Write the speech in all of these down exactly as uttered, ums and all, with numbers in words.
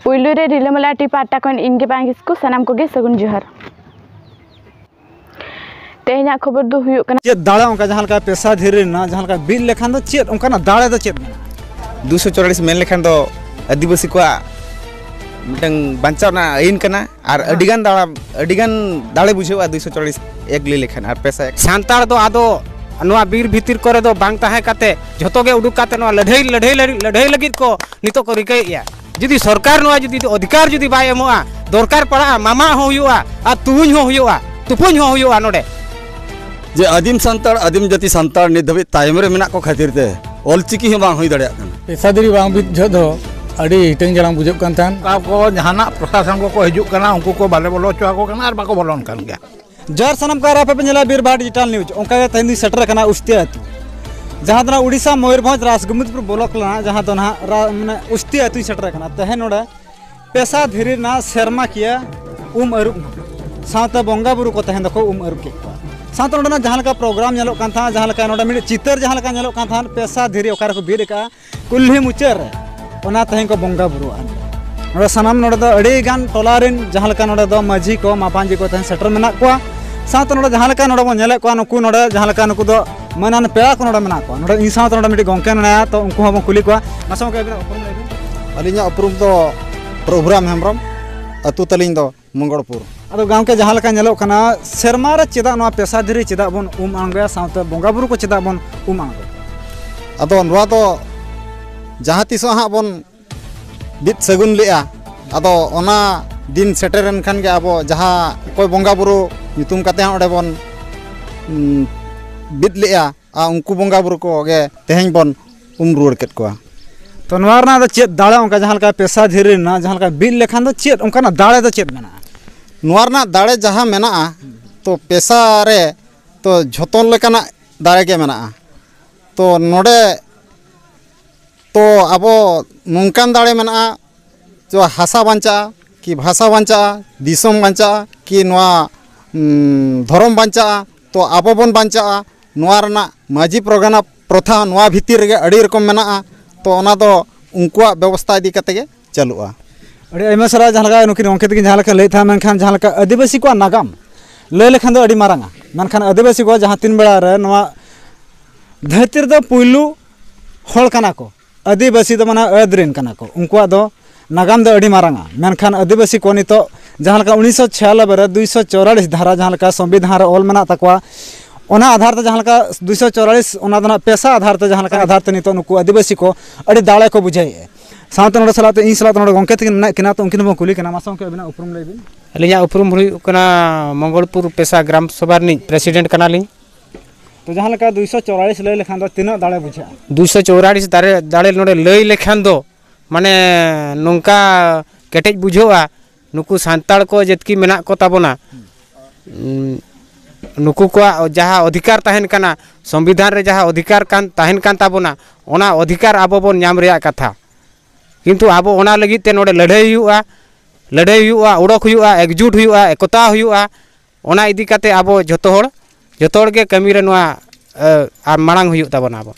ᱯᱩᱭᱞᱩ ᱨᱮ ᱨᱤᱞᱟᱹᱢᱟᱞᱟ ᱴᱤ ᱯᱟᱦᱴᱟ ᱠᱷᱚᱱ ᱤᱧ ᱜᱮ ᱵᱟᱝ ᱠᱤᱥᱠᱩ, ᱥᱟᱱᱟᱢ ᱠᱚᱜᱮ ᱥᱟᱹᱜᱩᱱ ᱡᱚᱦᱟᱨ᱾ ᱛᱮᱦᱮᱧᱟᱜ ᱠᱷᱚᱵᱚᱨ ᱫᱚ ᱦᱩᱭᱩᱜ ᱠᱟᱱᱟ, ᱪᱮᱫ ᱫᱟᱲᱮ ᱚᱱᱠᱟ ᱡᱟᱦᱟᱸ ᱞᱮᱠᱟ ᱯᱮᱥᱟ ᱫᱷᱤᱨᱤ ᱨᱮᱱᱟᱜ ᱡᱟᱦᱟᱸ ᱞᱮᱠᱟ ᱵᱤᱫ ᱞᱮᱠᱷᱟᱱ ᱫᱚ ᱪᱮᱫ ᱚᱱᱠᱟᱱᱟᱜ ᱫᱟᱲᱮ ᱫᱚ ᱪᱮᱫ ᱢᱮᱱᱟᱜᱼᱟ? ᱫᱩᱥᱚ ᱪᱩᱣᱟᱞᱤᱥ ᱢᱮᱱ ᱞᱮᱠᱷᱟᱱ ᱫᱚ ᱟᱹᱫᱤᱵᱟᱹᱥᱤ ᱠᱚᱣᱟᱜ ᱢᱤᱫᱴᱟᱝ ᱵᱟᱧᱪᱟᱣ ᱨᱮᱱᱟᱜ ᱟᱹᱭᱤᱱ ᱠᱟᱱᱟ᱾ ᱟᱨ ᱦᱮᱸ᱾ ᱟᱹᱰᱤᱜᱟᱱ ᱫᱟᱲᱟ-, ᱟᱹᱰᱤᱜᱟᱱ ᱫᱟᱲᱮ ᱵᱩᱡᱷᱟᱹᱜᱼᱟ ᱫᱩᱥᱚ ᱪᱩᱣᱟᱞᱤᱥ ᱮᱠ ᱞᱟᱹᱭ ᱞᱮᱠᱷᱟᱱ, ᱟᱨ ᱯᱮᱥᱟ ᱮᱠ᱾ ᱥᱟᱱᱛᱟᱲ ᱫᱚ ᱟᱫᱚ ᱱᱚᱣᱟ ᱵᱤᱨ ᱵᱷᱤᱛᱤᱨ ᱠᱚᱨᱮ ᱫᱚ ᱵᱟᱝ ᱛᱟᱦᱮᱸ ᱠᱟᱛᱮ ᱡᱷᱚᱛᱚ ᱜᱮ ᱩᱰᱩᱠ ᱠᱟᱛᱮ ᱱᱚᱣᱟ ᱞᱟᱹᱲᱦᱟᱹᱭ, ᱞᱟᱹᱲᱦᱟᱹᱭ, ᱞᱟᱹᱲᱦᱟᱹᱭ, ᱞᱟᱹᱲᱦᱟᱹᱭ ᱞᱟᱹᱜᱤᱫ ᱠᱚ ᱱᱤᱛᱚᱜ ᱠᱚ ᱨᱤᱠᱟᱹᱭᱮᱫᱼᱟ᱾ ᱡᱩᱫᱤ ᱥᱚᱨᱠᱟᱨ ᱱᱚᱣᱟ ᱡᱩᱫᱤ ᱚᱫᱷᱤᱠᱟᱨ ᱡᱩᱫᱤ ᱵᱟᱭ ᱮᱢᱚᱜᱼᱟ, ᱫᱚᱨᱠᱟᱨ ᱯᱟᱲᱟᱜᱼᱟ, ᱢᱟᱢᱟᱜ ᱦᱚᱸ ᱦᱩᱭᱩᱜᱼᱟ ᱟᱨ ᱛᱩᱯᱩᱧ ᱦᱚᱸ ᱦᱩᱭᱩᱜᱼᱟ, ᱛᱩᱯᱩᱧ ᱦᱚᱸ ᱦᱩᱭᱩᱜᱼᱟ ᱱᱚᱰᱮ᱾ ᱡᱮ ᱟᱹᱫᱤᱢ ᱥᱟᱱᱛᱟᱲ, ᱟᱹᱫᱤᱢ ᱡᱟᱹᱛᱤ ᱥᱟᱱᱛᱟᱲ ᱱᱤᱛ ᱫᱷᱟᱹᱵᱤᱡ ᱛᱟᱭᱚᱢ ᱨᱮ ᱢᱮᱱᱟᱜ ᱠᱚ ᱠᱷᱟᱹᱛᱤᱨ ᱛᱮ ᱚᱞᱪᱤᱠᱤ ᱦᱚᱸ ᱵᱟᱝ ᱦᱩᱭ ᱫᱟᱲᱮᱭᱟᱜ ᱠᱟᱱᱟ᱾ ᱯᱮᱥᱟ ᱫᱷᱤᱨᱤ ᱵᱟᱝ ᱵᱤᱫ ᱡᱚᱦᱚᱜ ᱫᱚ ᱟᱹᱰᱤ ᱦᱤᱴᱟᱹᱝ ᱡᱟᱲᱟᱝ ᱵᱩᱡᱷᱟᱹᱜ ᱠᱟᱱ ᱛᱟᱦᱮᱸᱱ᱾ ᱚᱠᱟ ᱠᱚ ᱡᱟᱦᱟᱱᱟᱜ ᱯᱨᱚᱥᱟᱥᱚᱱ ᱠᱚᱠᱚ ᱦᱤᱡᱩᱜ ᱠᱟᱱᱟ, ᱩᱱᱠᱩ ᱠᱚ ᱵᱟᱞᱮ ᱵᱚᱞᱚ ᱦᱚᱪᱚ ᱟᱠᱚ ᱠᱟᱱᱟ ᱟᱨ ᱵᱟᱠᱚ ᱵᱚᱞᱚᱱ ᱠᱟᱱ ᱜᱮᱭᱟ᱾ ᱡᱚᱦᱟᱨ ᱥᱟᱱᱟᱢ ᱠᱚ, ᱟᱨ ᱟᱯᱮ ᱯᱮ ᱧᱮᱞᱟ ᱵᱤᱨᱵᱟᱦᱟ ᱰᱤᱡᱤᱴᱟᱞ ᱱᱤᱭᱩᱡᱽ᱾ ᱚᱱᱠᱟ ᱜᱮ ᱛᱮᱦᱮᱧ ᱫᱚᱧ ᱥᱮᱴᱮᱨ ᱟᱠᱟᱱᱟ ᱩᱥᱛᱤ ᱟᱹᱛᱩ, ᱡᱟᱦᱟᱸ ᱫᱚ ᱱᱟᱜ ᱩᱰᱤᱥᱟ ᱢᱚᱭᱩᱨᱵᱷᱚᱸᱡᱽ ᱨᱟᱡᱽᱜᱳᱵᱤᱱᱫᱯᱩᱨ ᱵᱞᱚᱠ ᱨᱮᱱᱟᱜ, ᱡᱟᱦᱟᱸ ᱫᱚ ᱱᱟᱦᱟᱜ ᱨᱟ-, ᱢᱟᱱᱮ ᱩᱥᱛᱤ ᱟᱹᱛᱩᱧ ᱥᱮᱴᱮᱨ ᱟᱠᱟᱱᱟ᱾ ᱛᱮᱦᱮᱧ ᱱᱚᱰᱮ ᱯᱮᱥᱟ ᱫᱷᱤᱨᱤ ᱨᱮᱱᱟᱜ ᱥᱮᱨᱢᱟᱠᱤᱭᱟᱹ ᱩᱢ ᱟᱹᱨᱩᱵ ᱥᱟᱶᱛᱮ ᱵᱚᱸᱜᱟ ᱵᱩᱨᱩ ᱠᱚ ᱛᱮᱦᱮᱧ ᱫᱚᱠᱚ ᱩᱢ ᱟᱹᱨᱩᱵ ᱠᱮᱫ ᱠᱚᱣᱟ᱾ ᱥᱟᱶᱛᱮ ᱱᱚᱰᱮᱱᱟᱜ ᱡᱟᱦᱟᱸ ᱞᱮᱠᱟ ᱯᱨᱳᱜᱨᱟᱢ ᱧᱮᱞᱚᱜ ᱠᱟᱱ ᱛᱟᱦᱮᱸᱫ, ᱡᱟᱦᱟᱸ ᱞᱮᱠᱟ ᱱᱚᱰᱮ ᱢᱤᱫ ᱪᱤᱛᱟᱹᱨ ᱡᱟᱦᱟᱸ ᱞᱮᱠᱟ ᱧᱮᱞᱚᱜ ᱠᱟᱱ ᱛᱟᱦᱮᱸᱫ, ᱯᱮᱥᱟ ᱫᱷᱤᱨᱤ ᱚᱠᱟ ᱨᱮᱠᱚ ᱵᱤᱫ ᱟᱠᱟᱫᱼᱟ ᱠᱩᱞᱦᱤ ᱢᱩᱪᱟᱹᱫ ᱨᱮ, ᱚᱱᱟ ᱛᱮᱦᱮᱧ ᱠᱚ ᱵᱚᱸᱜᱟ ᱵᱩᱨᱩᱣᱟᱜᱼᱟ᱾ ᱱᱚᱰᱮ ᱥᱟᱱᱟᱢ, ᱱᱚᱰᱮ ᱫᱚ ᱟᱹᱰᱤ ᱜᱟᱱ ᱴᱚᱞᱟ ᱨᱮᱱ ᱡᱟᱦᱟᱸ ᱞᱮᱠᱟ ᱱᱚᱰᱮ ᱫᱚ ᱢᱟᱹᱡᱷᱤ ᱠᱚ, ᱢᱟᱯᱟᱧᱡᱤ ᱠᱚ ᱛᱮᱦᱮᱧ ᱥᱮᱴᱮᱨ ᱢᱮᱱᱟᱜ ᱠᱚᱣᱟ᱾ ᱥᱟᱶᱛᱮ ᱱᱚᱰᱮ ᱡᱟᱦᱟᱸ ᱞᱮᱠᱟ ᱱᱚᱰᱮ ᱵᱚᱱ ᱧᱮᱞᱮᱫ ᱠᱚᱣᱟ, ᱱᱩᱠᱩ ᱱᱚᱰᱮ ᱡᱟᱦᱟᱸ ᱞᱮᱠᱟ ᱱᱩᱠᱩ ᱫᱚ ᱢᱟᱹᱱᱟᱱ ᱯᱮᱲᱟ ᱠᱚ ᱱᱚᱰᱮ ᱢᱮᱱᱟᱜ ᱠᱚᱣᱟ᱾ ᱱᱚᱰᱮ ᱤᱧ ᱥᱟᱶᱛᱮ ᱱᱚᱰᱮ ᱢᱤᱫᱴᱤᱡ ᱜᱚᱢᱠᱮ ᱢᱮᱱᱟᱭᱟ, ᱛᱚ ᱩᱱᱠᱩ ᱦᱚᱸᱵᱚᱱ ᱠᱩᱞᱤ ᱠᱚᱣᱟ᱾ ᱢᱟᱥᱮ ᱜᱚᱢᱠᱮ, ᱟᱹᱵᱤᱱᱟᱜ ᱩᱯᱨᱩᱢ ᱞᱟᱹᱭ ᱵᱤᱱ᱾ ᱟᱹᱞᱤᱧᱟᱜ ᱩᱯᱨᱩᱢ ᱫᱚ ᱯᱨᱚᱵᱷᱩᱨᱟᱢ ᱦᱮᱢᱵᱨᱚᱢ, ᱟᱹᱛᱩ ᱛᱟᱹᱞᱤᱧ ᱫᱚ ᱢᱚᱝᱜᱚᱲᱯᱩᱨ᱾ ᱟᱫᱚ ᱜᱚᱢᱠᱮ, ᱡᱟᱦᱟᱸ ᱞᱮᱠᱟ ᱧᱮᱞᱚᱜ ᱠᱟᱱᱟ, ᱥᱮᱨᱢᱟ ᱨᱮ ᱪᱮᱫᱟᱜ ᱱᱚᱣᱟ ᱯᱮᱥᱟ ᱫᱷᱤᱨᱤ ᱪᱮᱫᱟᱜ ᱵᱚᱱ ᱩᱢ ᱟᱬᱜᱚᱭᱟ, ᱥᱟᱶᱛᱮ ᱵᱚᱸᱜᱟ ᱵᱩᱨᱩ ᱠᱚ ᱪᱮᱫᱟᱜ ᱵᱚᱱ ᱩᱢ ᱟᱬᱜᱚᱭᱟ? ᱟᱫᱚ ᱱᱚᱣᱟ ᱫᱚ ᱡᱟᱦᱟᱸ ᱛᱤᱥᱚᱜ ᱦᱟᱸᱜ ᱵᱚᱱ ᱵᱤᱫ ᱥᱟᱹᱜᱩᱱ ᱞᱮᱜᱼᱟ᱾ ᱟᱫᱚ ᱚᱱᱟ ᱫᱤᱱ ᱥᱮᱴᱮᱨᱮᱱ ᱠᱷᱟᱱ ᱜᱮ ᱟᱵᱚ ᱡᱟᱦᱟᱸ ᱚᱠᱚᱭ ᱵᱚᱸᱜᱟ ᱵᱩᱨᱩ ᱧᱩᱛᱩᱢ ᱠᱟᱛᱮ ᱦᱚᱸ ᱚᱸᱰᱮ ᱵᱚᱱ, ᱩᱸ, ᱵᱤᱫ ᱞᱮᱜᱼᱟ, ᱟᱨ ᱩᱱᱠᱩ ᱵᱚᱸᱜᱟ ᱵᱩᱨᱩ ᱠᱚᱜᱮ ᱛᱮᱦᱮᱧ ᱵᱚᱱ ᱩᱢ ᱨᱩᱣᱟᱹᱲ ᱠᱮᱫ ᱠᱚᱣᱟ᱾ ᱛᱚ, ᱱᱚᱣᱟ ᱨᱮᱱᱟᱜ ᱫᱚ ᱪᱮᱫ ᱫᱟᱲᱮ, ᱚᱱᱠᱟ ᱡᱟᱦᱟᱸ ᱞᱮᱠᱟ ᱯᱮᱥᱟ ᱫᱷᱤᱨᱤ ᱨᱮᱱᱟᱜ ᱡᱟᱦᱟᱸ ᱞᱮᱠᱟ ᱵᱤᱫ ᱞᱮᱠᱷᱟᱱ ᱫᱚ ᱪᱮᱫ ᱚᱱᱠᱟᱱᱟᱜ ᱫᱟᱲᱮ ᱫᱚ ᱪᱮᱫ ᱢᱮᱱᱟᱜᱼᱟ? ᱱᱚᱣᱟ ᱨᱮᱱᱟᱜ ᱫᱟᱲᱮ ᱡᱟᱦᱟᱸ ᱢᱮᱱᱟᱜᱼᱟ, ᱛᱚ, ᱯᱮᱥᱟ ᱨᱮ ᱛᱚ ᱡᱷᱚᱛᱚ ᱞᱮᱠᱟᱱᱟᱜ ᱫᱟᱲᱮ ᱜᱮ ᱢᱮᱱᱟᱜᱼᱟ᱾ ᱛᱚ, ᱱᱚᱰᱮ ᱛᱚ ᱟᱵᱚ ᱱᱚᱝᱠᱟᱱ ᱫᱟᱲᱮ ᱢᱮᱱᱟᱜᱼᱟ, ᱛᱚ ᱦᱟᱥᱟ ᱵᱟᱧᱪᱟᱜᱼᱟ, ᱠᱤ ᱵᱷᱟᱥᱟ ᱵᱟᱧᱪᱟᱜᱼᱟ, ᱫᱤᱥᱚᱢ ᱵᱟᱧᱪᱟᱜᱼᱟ, ᱠᱤ ᱱᱚᱣᱟ, ᱩᱸ, ᱫᱷᱚᱨᱚᱢ ᱵᱟᱧᱪᱟᱜᱼᱟ, ᱛᱚ ᱟᱵᱚ ᱵᱚᱱ ᱵᱟᱧᱪᱟᱜᱼᱟ᱾ ᱱᱚᱣᱟ ᱨᱮᱱᱟᱜ ᱢᱟᱹᱡᱷᱤ ᱯᱨᱚᱜᱟᱱᱟ ᱯᱨᱚᱛᱷᱟ ᱱᱚᱣᱟ ᱵᱷᱤᱛᱤᱨ ᱨᱮᱜᱮ ᱟᱹᱰᱤ ᱨᱚᱠᱚᱢ ᱢᱮᱱᱟᱜᱼᱟ᱾ ᱛᱚ ᱚᱱᱟ ᱫᱚ ᱩᱱᱠᱩᱣᱟᱜ ᱵᱮᱵᱚᱥᱛᱷᱟ ᱤᱫᱤ ᱠᱟᱛᱮ ᱜᱮ ᱪᱟᱹᱞᱩᱜᱼᱟ᱾ ᱟᱹᱰᱤ ᱟᱭᱢᱟ ᱥᱟᱨᱦᱟᱣ᱾ ᱡᱟᱦᱟᱸ ᱞᱮᱠᱟ ᱱᱩᱠᱤᱱ ᱜᱚᱢᱠᱮ ᱛᱟᱹᱠᱤᱱ ᱡᱟᱦᱟᱸ ᱞᱮᱠᱟ ᱞᱟᱹᱭᱮᱫ ᱛᱟᱦᱮᱸᱫ, ᱢᱮᱱᱠᱷᱟᱱ ᱡᱟᱦᱟᱸ ᱞᱮᱠᱟ ᱟᱹᱫᱤᱵᱟᱹᱥᱤ ᱠᱚᱣᱟᱜ ᱱᱟᱜᱟᱢ ᱞᱟᱹᱭ ᱞᱮᱠᱷᱟᱱ ᱫᱚ ᱟᱹᱰᱤ ᱢᱟᱨᱟᱝᱟ, ᱢᱮᱱᱠᱷᱟᱱ ᱟᱹᱫᱤᱵᱟᱹᱥᱤ ᱠᱚ ᱡᱟᱦᱟᱸ ᱛᱤᱱ ᱵᱮᱲᱟ ᱨᱮ ᱱᱚᱣᱟ ᱫᱷᱟᱹᱨᱛᱤ ᱨᱮᱫᱚ ᱯᱩᱭᱞᱩ ᱦᱚᱲ ᱠᱟᱱᱟ ᱠᱚ, ᱟᱹᱫᱤᱵᱟᱹᱥᱤ ᱫᱚ ᱢᱟᱱᱮ ᱟᱹᱫ ᱨᱮᱱ ᱠᱟᱱᱟ ᱠᱚ, ᱩᱱᱠᱩᱣᱟᱜ ᱫᱚ ᱱᱟᱜᱟᱢ ᱫᱚ ᱟᱹᱰᱤ ᱢᱟᱨᱟᱝᱟ᱾ ᱢᱮᱱᱠᱷᱟᱱ ᱟᱹᱫᱤᱵᱟᱹᱥᱤ ᱠᱚ ᱱᱤᱛᱚᱜ ᱡᱟᱦᱟᱸ ᱞᱮᱠᱟ ᱩᱱᱤᱥᱥᱚ ᱪᱷᱤᱭᱟᱞᱚᱵᱵᱳᱭ ᱨᱮ ᱫᱩᱭᱥᱚ ᱪᱩᱣᱟᱞᱤᱥ ᱫᱷᱟᱨᱟ ᱡᱟᱦᱟᱸ ᱞᱮᱠᱟ ᱥᱚᱝᱵᱤᱫᱷᱟᱱ ᱨᱮ ᱚᱞ ᱢᱮᱱᱟᱜ ᱛᱟᱠᱚᱣᱟ, ᱚᱱᱟ ᱟᱫᱷᱟᱨ ᱛᱮ ᱡᱟᱦᱟᱸ ᱞᱮᱠᱟ ᱫᱩᱭᱥᱚ ᱪᱩᱣᱟᱞᱤᱥ, ᱚᱱᱟ ᱫᱚ ᱱᱟᱜ ᱯᱮᱥᱟ ᱟᱫᱷᱟᱨ ᱛᱮ, ᱡᱟᱦᱟᱸ ᱞᱮᱠᱟ ᱟᱫᱷᱟᱨ ᱛᱮ ᱱᱤᱛᱚᱜ ᱱᱩᱠᱩ ᱟᱹᱫᱤᱵᱟᱹᱥᱤ ᱠᱚ ᱟᱹᱰᱤ ᱫᱟᱲᱮ ᱠᱚ ᱵᱩᱡᱷᱟᱹᱣᱮᱫᱼᱟ᱾ ᱥᱟᱶᱛᱮ ᱱᱚᱰᱮ ᱥᱟᱞᱟᱜ ᱛᱮ ᱤᱧ ᱥᱟᱞᱟᱜ ᱛᱮ ᱱᱚᱰᱮ ᱜᱚᱢᱠᱮ ᱛᱟᱹᱠᱤᱱ ᱢᱮᱱᱟᱜ ᱠᱤᱱᱟ, ᱛᱚ ᱩᱱᱠᱤᱱ ᱦᱚᱸᱵᱚᱱ ᱠᱩᱞᱤ ᱠᱤᱱᱟ᱾ ᱢᱟᱥᱮ ᱜᱚᱢᱠᱮ, ᱟᱹᱵᱤᱱᱟᱜ ᱩᱯᱨᱩᱢ ᱞᱟᱹᱭ ᱵᱤᱱ᱾ ᱟᱹᱞᱤᱧᱟᱜ ᱩᱯᱨᱩᱢ ᱦᱩᱭᱩᱜ ᱠᱟᱱᱟ ᱢᱚᱝᱜᱚᱞᱯᱩᱨ ᱯᱮᱥᱟ ᱜᱨᱟᱢ ᱥᱚᱵᱷᱟ ᱨᱤᱱᱤᱡ ᱯᱨᱮᱥᱤᱰᱮᱱᱴ ᱠᱟᱱᱟᱞᱤᱧ᱾ ᱛᱚ ᱡᱟᱦᱟᱸ ᱞᱮᱠᱟ ᱫᱩᱭᱥᱚ ᱪᱩᱣᱟᱞᱤᱥ ᱞᱟᱹᱭ ᱞᱮᱠᱷᱟᱱ ᱫᱚ ᱛᱤᱱᱟᱹᱜ ᱫᱟᱲᱮ ᱵᱩᱡᱷᱟᱹᱜᱼᱟ? ᱫᱩᱭᱥᱚ ᱪᱩᱣᱟᱞᱤᱥ ᱫᱟᱲᱮ, ᱫᱟᱲᱮ ᱱᱚᱰᱮ ᱞᱟᱹᱭ ᱞᱮᱠᱷᱟᱱ ᱫᱚ ᱢᱟᱱᱮ ᱱᱚᱝᱠᱟ ᱠᱮᱴᱮᱡ ᱵᱩᱡᱷᱟᱹᱜᱼᱟ, ᱱᱩᱠᱩ ᱥᱟᱱᱛᱟᱲ ᱠᱚ ᱡᱮᱛᱠᱤ ᱢᱮᱱᱟᱜ ᱠᱚ ᱛᱟᱵᱚᱱᱟ, ᱩᱸ, ᱱᱩᱠᱩ ᱠᱚᱣᱟᱜ ᱡᱟᱦᱟᱸ ᱚᱫᱷᱤᱠᱟᱨ ᱛᱟᱦᱮᱱ ᱠᱟᱱᱟ, ᱥᱚᱝᱵᱤᱫᱷᱟᱱ ᱨᱮ ᱡᱟᱦᱟᱸ ᱚᱫᱷᱤᱠᱟᱨ ᱠᱟᱱ, ᱛᱟᱦᱮᱱ ᱠᱟᱱ ᱛᱟᱵᱚᱱᱟ, ᱚᱱᱟ ᱚᱫᱷᱤᱠᱟᱨ ᱟᱵᱚ ᱵᱚᱱ ᱧᱟᱢ ᱨᱮᱭᱟᱜ ᱠᱟᱛᱷᱟ᱾ ᱠᱤᱱᱛᱩ ᱟᱵᱚ ᱚᱱᱟ ᱞᱟᱹᱜᱤᱫ ᱛᱮ ᱱᱚᱰᱮ ᱞᱟᱹᱲᱦᱟᱹᱭ ᱦᱩᱭᱩᱜᱼᱟ, ᱞᱟᱹᱲᱦᱟᱹᱭ ᱦᱩᱭᱩᱜᱼᱟ, ᱚᱰᱚᱠ ᱦᱩᱭᱩᱜᱼᱟ, ᱮᱠᱡᱩᱴ ᱦᱩᱭᱩᱜᱼᱟ, ᱮᱠᱚᱛᱟ ᱦᱩᱭᱩᱜᱼᱟ᱾ ᱚᱱᱟ ᱤᱫᱤ ᱠᱟᱛᱮ ᱟᱵᱚ ᱡᱷᱚᱛᱚ ᱦᱚᱲ, ᱡᱷᱚᱛᱚ ᱦᱚᱲ ᱜᱮ ᱠᱟᱹᱢᱤ ᱨᱮ ᱱᱚᱣᱟ, ᱮ, ᱟᱨ ᱢᱟᱲᱟᱝ ᱦᱩᱭᱩᱜ ᱛᱟᱵᱚᱱᱟ ᱟᱵᱚ᱾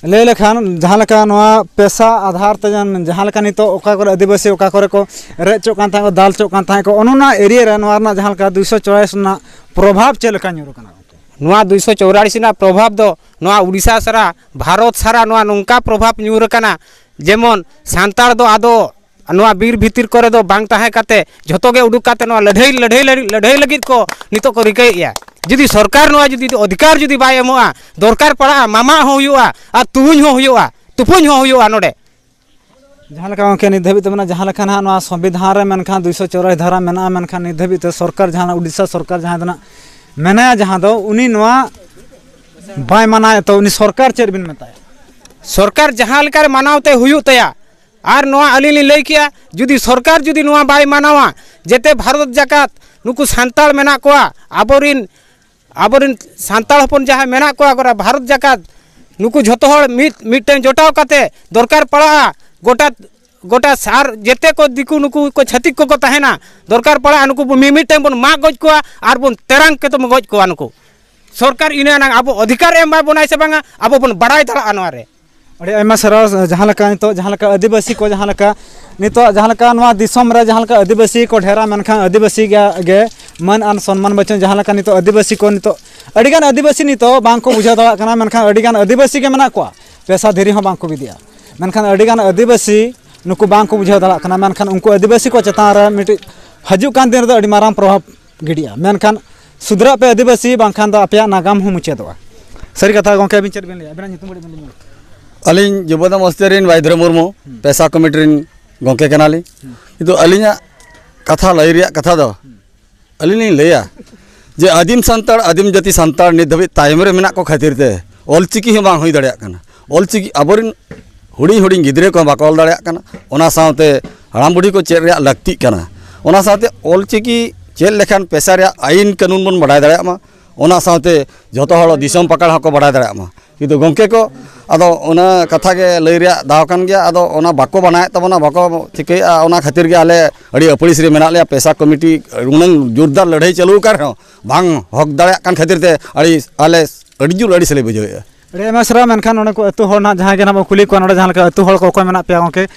ᱞᱟᱹᱭ ᱞᱮᱠᱷᱟᱱ ᱡᱟᱦᱟᱸ ᱞᱮᱠᱟ ᱱᱚᱣᱟ ᱯᱮᱥᱟ ᱟᱫᱷᱟᱨ ᱛᱮ ᱡᱟᱦᱟᱸ, ᱡᱟᱦᱟᱸ ᱞᱮᱠᱟ ᱱᱤᱛᱚᱜ ᱚᱠᱟ ᱠᱚᱨᱮ ᱟᱹᱫᱤᱵᱟᱹᱥᱤ ᱚᱠᱟ ᱠᱚᱨᱮ ᱠᱚ ᱨᱮᱡ ᱦᱚᱪᱚᱜ ᱠᱟᱱ ᱛᱟᱦᱮᱸᱫ ᱠᱚ, ᱫᱟᱞ ᱦᱚᱪᱚᱜ ᱠᱟᱱ ᱛᱟᱦᱮᱸᱫ ᱠᱚ, ᱚᱱᱮ ᱚᱱᱟ ᱮᱨᱤᱭᱟ ᱨᱮ ᱱᱚᱣᱟ ᱨᱮᱱᱟᱜ ᱡᱟᱦᱟᱸ ᱞᱮᱠᱟ ᱫᱩᱭᱥᱚ ᱪᱩᱣᱟᱞᱤᱥ ᱨᱮᱱᱟᱜ ᱯᱨᱚᱵᱷᱟᱵᱽ ᱪᱮᱫ ᱞᱮᱠᱟ ᱧᱩᱨ ᱟᱠᱟᱱᱟ ᱜᱚᱢᱠᱮ? ᱱᱚᱣᱟ ᱫᱩᱭᱥᱚ ᱪᱩᱣᱟᱞᱤᱥ ᱨᱮᱱᱟᱜ ᱯᱨᱚᱵᱷᱟᱵᱽ ᱫᱚ ᱱᱚᱣᱟ ᱩᱰᱤᱥᱟ ᱥᱟᱨᱟ, ᱵᱷᱟᱨᱚᱛ ᱥᱟᱨᱟ ᱱᱚᱣᱟ ᱱᱚᱝᱠᱟ ᱯᱨᱚᱵᱷᱟᱵᱽ ᱧᱩᱨ ᱟᱠᱟᱱᱟ, ᱡᱮᱢᱚᱱ ᱥᱟᱱᱛᱟᱲ ᱫᱚ ᱟᱫᱚ ᱱᱚᱣᱟ ᱵᱤᱨ ᱵᱷᱤᱛᱤᱨ ᱠᱚᱨᱮ ᱫᱚ ᱵᱟᱝ ᱛᱟᱦᱮᱸ ᱠᱟᱛᱮ ᱡᱷᱚᱛᱚ ᱜᱮ ᱩᱰᱩᱠ ᱠᱟᱛᱮ ᱱᱚᱣᱟ ᱞᱟᱹᱲᱦᱟᱹᱭ, ᱞᱟᱹᱲᱦᱟᱹᱭ, ᱞᱟᱹᱲᱦᱟᱹᱭ, ᱞᱟᱹᱲᱦᱟᱹᱭ ᱞᱟᱹᱜᱤᱫ ᱠᱚ ᱱᱤᱛᱚᱜ ᱠᱚ ᱨᱤᱠᱟᱹᱭᱮᱫᱼᱟ᱾ ᱡᱩᱫᱤ ᱥᱚᱨᱠᱟᱨ ᱱᱚᱣᱟ ᱡᱩᱫᱤ ᱚᱫᱷᱤᱠᱟᱨ ᱡᱩᱫᱤ ᱵᱟᱭ ᱮᱢᱚᱜᱼᱟ, ᱫᱚᱨᱠᱟᱨ ᱯᱟᱲᱟᱜᱼᱟ, ᱢᱟᱢᱟᱜ ᱦᱚᱸ ᱦᱩᱭᱩᱜᱼᱟ ᱟᱨ ᱛᱩᱦᱩᱧ ᱦᱚᱸ ᱦᱩᱭᱩᱜᱼᱟ, ᱛᱩᱯᱩᱧ ᱦᱚᱸ ᱦᱩᱭᱩᱜᱼᱟ ᱱᱚᱰᱮ᱾ ᱡᱟᱦᱟᱸ ᱞᱮᱠᱟ ᱜᱚᱢᱠᱮ ᱱᱤᱛ ᱫᱷᱟᱹᱵᱤᱡ ᱛᱮ ᱢᱮᱱᱟᱜᱼᱟ, ᱡᱟᱦᱟᱸ ᱞᱮᱠᱟ ᱱᱟᱦᱟᱜ ᱱᱚᱣᱟ ᱥᱚᱝᱵᱤᱫᱷᱟᱱ ᱨᱮ ᱢᱮᱱᱠᱷᱟᱱ ᱫᱩᱭᱥᱚ ᱪᱩᱣᱟᱞᱤᱥ ᱫᱷᱟᱨᱟ ᱢᱮᱱᱟᱜᱼᱟ, ᱢᱮᱱᱠᱷᱟᱱ ᱱᱤᱛ ᱫᱷᱟᱹᱵᱤᱡ ᱛᱮ ᱥᱚᱨᱠᱟᱨ ᱡᱟᱦᱟᱸ ᱩᱰᱤᱥᱟ ᱥᱚᱨᱠᱟᱨ ᱡᱟᱦᱟᱸ ᱫᱚ ᱱᱟᱜ ᱢᱮᱱᱟᱭᱟ, ᱡᱟᱦᱟᱸ ᱫᱚ ᱩᱱᱤ ᱱᱚᱣᱟ ᱵᱟᱭ ᱢᱟᱱᱟᱣᱮᱫ, ᱛᱚ ᱩᱱᱤ ᱥᱚᱨᱠᱟᱨ ᱪᱮᱫ ᱵᱤᱱ ᱢᱮᱛᱟᱭᱟ? ᱥᱚᱨᱠᱟᱨ ᱡᱟᱦᱟᱸ ᱞᱮᱠᱟᱨᱮ ᱢᱟᱱᱟᱣ ᱛᱮ ᱦᱩᱭᱩᱜ ᱛᱟᱭᱟ᱾ ᱟᱨ ᱱᱚᱣᱟ ᱟᱹᱞᱤᱧ ᱞᱤᱧ ᱞᱟᱹᱭ ᱠᱮᱜᱼᱟ, ᱡᱩᱫᱤ ᱥᱚᱨᱠᱟᱨ ᱡᱩᱫᱤ ᱱᱚᱣᱟ ᱵᱟᱭ ᱢᱟᱱᱟᱣᱟ, ᱡᱮᱛᱮ ᱵᱷᱟᱨᱚᱛ ᱡᱟᱠᱟᱛ ᱱᱩᱠᱩ ᱥᱟᱱᱛᱟᱲ ᱢᱮᱱᱟᱜ ᱠᱚᱣᱟ, ᱟᱵᱚᱨᱤᱱ, ᱟᱵᱚᱨᱤᱱ ᱥᱟᱱᱛᱟᱲ ᱦᱚᱯᱚᱱ ᱡᱟᱦᱟᱸᱭ ᱢᱮᱱᱟᱜ ᱠᱚᱣᱟ ᱜᱚᱴᱟ ᱵᱷᱟᱨᱚᱛ ᱡᱟᱠᱟᱛ, ᱱᱩᱠᱩ ᱡᱷᱚᱛᱚ ᱦᱚᱲ ᱢᱤᱫ, ᱢᱤᱫᱴᱮᱱ ᱡᱚᱴᱟᱣ ᱠᱟᱛᱮ ᱫᱚᱨᱠᱟᱨ ᱯᱟᱲᱟᱜᱼᱟ, ᱜᱚᱴᱟ, ᱜᱚᱴᱟ ᱥᱟᱨ ᱡᱮᱛᱮ ᱠᱚ ᱫᱤᱠᱩ ᱱᱩᱠᱩ ᱠᱚ ᱪᱷᱟᱹᱛᱤᱠ ᱠᱚᱠᱚ ᱛᱟᱦᱮᱱᱟ, ᱫᱚᱨᱠᱟᱨ ᱯᱟᱲᱟᱜᱼᱟ ᱱᱩᱠᱩ ᱵᱚ ᱢᱤᱢᱤᱫᱴᱮᱱ ᱵᱚᱱ ᱢᱟᱜ ᱜᱚᱡ ᱠᱚᱣᱟ ᱟᱨ ᱵᱚᱱ ᱛᱮᱨᱟᱝ ᱠᱟᱛᱮ ᱵᱚᱱ ᱜᱚᱡ ᱠᱚᱣᱟ ᱱᱩᱠᱩ᱾ ᱥᱚᱨᱠᱟᱨ ᱤᱱᱟᱹ ᱟᱱᱟᱝ ᱟᱵᱚ ᱚᱫᱷᱤᱠᱟᱨ ᱮᱢ ᱮᱢᱟ ᱵᱚᱱᱟᱭ ᱥᱮ ᱵᱟᱝᱟ, ᱟᱵᱚ ᱵᱚᱱ ᱵᱟᱲᱟᱭ ᱫᱟᱲᱮᱭᱟᱜᱼᱟ ᱱᱚᱣᱟ ᱨᱮ᱾ ᱟᱹᱰᱤ ᱟᱭᱢᱟ ᱥᱟᱨᱦᱟᱣ᱾ ᱡᱟᱦᱟᱸ ᱞᱮᱠᱟ ᱱᱤᱛᱚᱜ, ᱡᱟᱦᱟᱸ ᱞᱮᱠᱟ ᱟᱹᱫᱤᱵᱟᱹᱥᱤ ᱠᱚ, ᱡᱟᱦᱟᱸ ᱞᱮᱠᱟ ᱱᱤᱛᱚᱜ, ᱡᱟᱦᱟᱸ ᱞᱮᱠᱟ ᱱᱚᱣᱟ ᱫᱤᱥᱚᱢ ᱨᱮ ᱡᱟᱦᱟᱸ ᱞᱮᱠᱟ ᱟᱹᱫᱤᱵᱟᱹᱥᱤ ᱠᱚ ᱰᱷᱮᱨᱟ, ᱢᱮᱱᱠᱷᱟᱱ ᱟᱹᱫᱤᱵᱟᱹᱥᱤ ᱜᱮ, ᱜᱮ ᱢᱟᱹᱱ ᱟᱨ ᱥᱚᱱᱢᱟᱱ ᱵᱟᱹᱪᱩᱜ᱾ ᱡᱟᱦᱟᱸ ᱞᱮᱠᱟ ᱱᱤᱛᱚᱜ ᱟᱹᱫᱤᱵᱟᱹᱥᱤ ᱠᱚ, ᱱᱤᱛᱚᱜ ᱟᱹᱰᱤᱜᱟᱱ ᱟᱹᱫᱤᱵᱟᱹᱥᱤ ᱱᱤᱛᱚᱜ ᱵᱟᱝ ᱠᱚ ᱵᱩᱡᱷᱟᱹᱣ ᱫᱟᱲᱮᱭᱟᱜ ᱠᱟᱱᱟ, ᱢᱮᱱᱠᱷᱟᱱ ᱟᱹᱰᱤᱜᱟᱱ ᱟᱹᱫᱤᱵᱟᱹᱥᱤ ᱜᱮ ᱢᱮᱱᱟᱜ ᱠᱚᱣᱟ, ᱯᱮᱥᱟ ᱫᱷᱤᱨᱤ ᱦᱚᱸ ᱵᱟᱝ ᱠᱚ ᱵᱤᱫᱮᱜᱼᱟ᱾ ᱢᱮᱱᱠᱷᱟᱱ ᱟᱹᱰᱤᱜᱟᱱ ᱟᱹᱫᱤᱵᱟᱹᱥᱤ ᱱᱩᱠᱩ ᱵᱟᱝ ᱠᱚ ᱵᱩᱡᱷᱟᱹᱣ ᱫᱟᱲᱮᱭᱟᱜ ᱠᱟᱱᱟ, ᱢᱮᱱᱠᱷᱟᱱ ᱩᱱᱠᱩ ᱟᱹᱫᱤᱵᱟᱹᱥᱤ ᱠᱚ ᱪᱮᱛᱟᱱ ᱨᱮ ᱢᱤᱫᱴᱤᱡ ᱦᱤᱡᱩᱜ ᱠᱟᱱ ᱫᱤᱱ ᱨᱮᱫᱚ ᱟᱹᱰᱤ ᱢᱟᱨᱟᱝ ᱯᱨᱚᱵᱷᱟᱵᱽ ᱜᱤᱰᱤᱜᱼᱟ᱾ ᱢᱮᱱᱠᱷᱟᱱ ᱥᱩᱫᱷᱨᱟᱹᱜ ᱯᱮ ᱟᱹᱫᱤᱵᱟᱹᱥᱤ, ᱵᱟᱝᱠᱷᱟᱱ ᱫᱚ ᱟᱯᱮᱭᱟᱜ ᱱᱟᱜᱟᱢ ᱦᱚᱸ ᱢᱩᱪᱟᱹᱫᱚᱜᱼᱟ᱾ ᱥᱟᱹᱨᱤ ᱠᱟᱛᱷᱟ ᱜᱚᱢᱠᱮ, ᱟᱹᱵᱤᱱ ᱪᱮᱫ ᱵᱤᱱ ᱞᱟᱹᱭᱟ? ᱟᱹᱵᱤᱱᱟᱜ ᱧᱩᱛᱩᱢ ᱠᱟᱹᱴᱤᱡ ᱵᱤᱱ ᱞᱟᱹᱭ ᱧᱚᱜ᱾ ᱟᱹᱞᱤᱧ ᱡᱩᱵᱚᱫᱟ ᱢᱚᱥᱛᱤ ᱨᱮᱱ ᱵᱟᱭᱫᱷᱨᱚ ᱢᱩᱨᱢᱩ, ᱦᱩᱸ᱾ ᱯᱮᱥᱟ ᱠᱚᱢᱤᱴᱤ ᱨᱮᱱ ᱜᱚᱢᱠᱮ ᱠᱟᱱᱟᱞᱤᱧ᱾ ᱦᱩᱸ᱾ ᱠᱤᱱᱛᱩ ᱟᱹᱞᱤᱧᱟᱜ ᱠᱟᱛᱷᱟ ᱞᱟᱹᱭ ᱨᱮᱭᱟᱜ ᱠᱟᱛᱷᱟ ᱫᱚ, ᱦᱩᱸ᱾ ᱟᱹᱞᱤᱧ ᱞᱤᱧ ᱞᱟᱹᱭᱟ ᱡᱮ ᱟᱹᱫᱤᱢ ᱥᱟᱱᱛᱟᱲ, ᱟᱹᱫᱤᱢ ᱡᱟᱹᱛᱤ ᱥᱟᱱᱛᱟᱲ ᱱᱤᱛ ᱫᱷᱟᱹᱵᱤᱡ ᱛᱟᱭᱚᱢ ᱨᱮ ᱢᱮᱱᱟᱜ ᱠᱚ ᱠᱷᱟᱹᱛᱤᱨ ᱛᱮ ᱚᱞᱪᱤᱠᱤ ᱦᱚᱸ ᱵᱟᱝ ᱦᱩᱭ ᱫᱟᱲᱮᱭᱟᱜ ᱠᱟᱱᱟ᱾ ᱚᱞᱪᱤᱠᱤ ᱟᱵᱚᱨᱮᱱ ᱦᱩᱰᱤᱧ ᱦᱩᱰᱤᱧ ᱜᱤᱫᱽᱨᱟᱹ ᱠᱚᱦᱚᱸ ᱵᱟᱠᱚ ᱚᱞ ᱫᱟᱲᱮᱭᱟᱜ ᱠᱟᱱᱟ᱾ ᱚᱱᱟ ᱥᱟᱶᱛᱮ ᱦᱟᱲᱟᱢ ᱵᱩᱰᱷᱤ ᱠᱚ ᱪᱮᱫ ᱨᱮᱭᱟᱜ ᱞᱟᱹᱠᱛᱤᱜ ᱠᱟᱱᱟ᱾ ᱚᱱᱟ ᱥᱟᱶᱛᱮ ᱚᱞᱪᱤᱠᱤ ᱪᱮᱫ ᱞᱮᱠᱷᱟᱱ ᱯᱮᱥᱟ ᱨᱮᱭᱟᱜ ᱟᱹᱭᱤᱱ ᱠᱟᱹᱱᱩᱱ ᱵᱚᱱ ᱵᱟᱰᱟᱭ ᱫᱟᱲᱮᱭᱟᱜ ᱢᱟ, ᱚᱱᱟ ᱥᱟᱶᱛᱮ ᱡᱷᱚᱛᱚ ᱦᱚᱲ ᱫᱤᱥᱚᱢ ᱯᱟᱠᱟᱲ ᱦᱚᱸᱠᱚ ᱵᱟᱰᱟᱭ ᱫᱟᱲᱮᱭᱟᱜ ᱢᱟ᱾ ᱠᱤᱱᱛᱩ ᱜᱚᱢᱠᱮ ᱠᱚ, ᱟᱫᱚ ᱚᱱᱟ ᱠᱟᱛᱷᱟ ᱜᱮ ᱞᱟᱹᱭ ᱨᱮᱭᱟᱜ ᱫᱟᱣ ᱠᱟᱱ ᱜᱮᱭᱟ᱾ ᱟᱫᱚ ᱚᱱᱟ ᱵᱟᱠᱚ ᱵᱟᱱᱟᱭᱮᱫ ᱛᱟᱵᱚᱱᱟ, ᱵᱟᱠᱚ ᱴᱷᱤᱠᱟᱹᱭᱮᱫᱼᱟ᱾ ᱚᱱᱟ ᱠᱷᱟᱹᱛᱤᱨ ᱜᱮ ᱟᱞᱮ ᱟᱹᱰᱤ ᱟᱹᱯᱟᱹᱲᱤᱥ ᱨᱮ ᱢᱮᱱᱟᱜ ᱞᱮᱭᱟ᱾ ᱯᱮᱥᱟ ᱠᱚᱢᱤᱴᱤ ᱩᱱᱟᱹᱝ ᱡᱳᱨᱫᱟᱨ ᱞᱟᱹᱲᱦᱟᱹᱭ ᱪᱟᱹᱞᱩ ᱟᱠᱟᱱ ᱨᱮᱦᱚᱸ ᱵᱟᱝ ᱦᱚᱠ ᱫᱟᱲᱮᱭᱟᱜ ᱠᱟᱱ ᱠᱷᱟᱹᱛᱤᱨ ᱛᱮ ᱟᱹᱰᱤ, ᱟᱞᱮ ᱟᱹᱰᱤ ᱡᱳᱨ ᱟᱹᱲᱤᱥ ᱞᱮ ᱵᱩᱡᱷᱟᱹᱣᱮᱫᱼᱟ᱾ ᱟᱹᱰᱤ ᱟᱭᱢᱟ ᱥᱟᱨᱦᱟᱣ᱾ ᱢᱮᱱᱠᱷᱟᱱ ᱱᱚᱰᱮ ᱠᱚ ᱟᱹᱛᱩ ᱦᱚᱲ ᱱᱟᱦᱟᱜ ᱡᱟᱦᱟᱸᱭ ᱜᱮ ᱱᱟᱦᱟᱜ ᱵᱚᱱ ᱠᱩᱞᱤ ᱠᱚᱣᱟ, ᱱᱚᱰᱮ ᱡᱟᱦᱟᱸ ᱞᱮᱠᱟ ᱟᱹᱛᱩ ᱦᱚᱲ ᱠᱚ ᱚᱠᱚᱭ ᱢᱮᱱᱟᱜ ᱯᱮᱭᱟ ᱜᱚᱢᱠᱮ?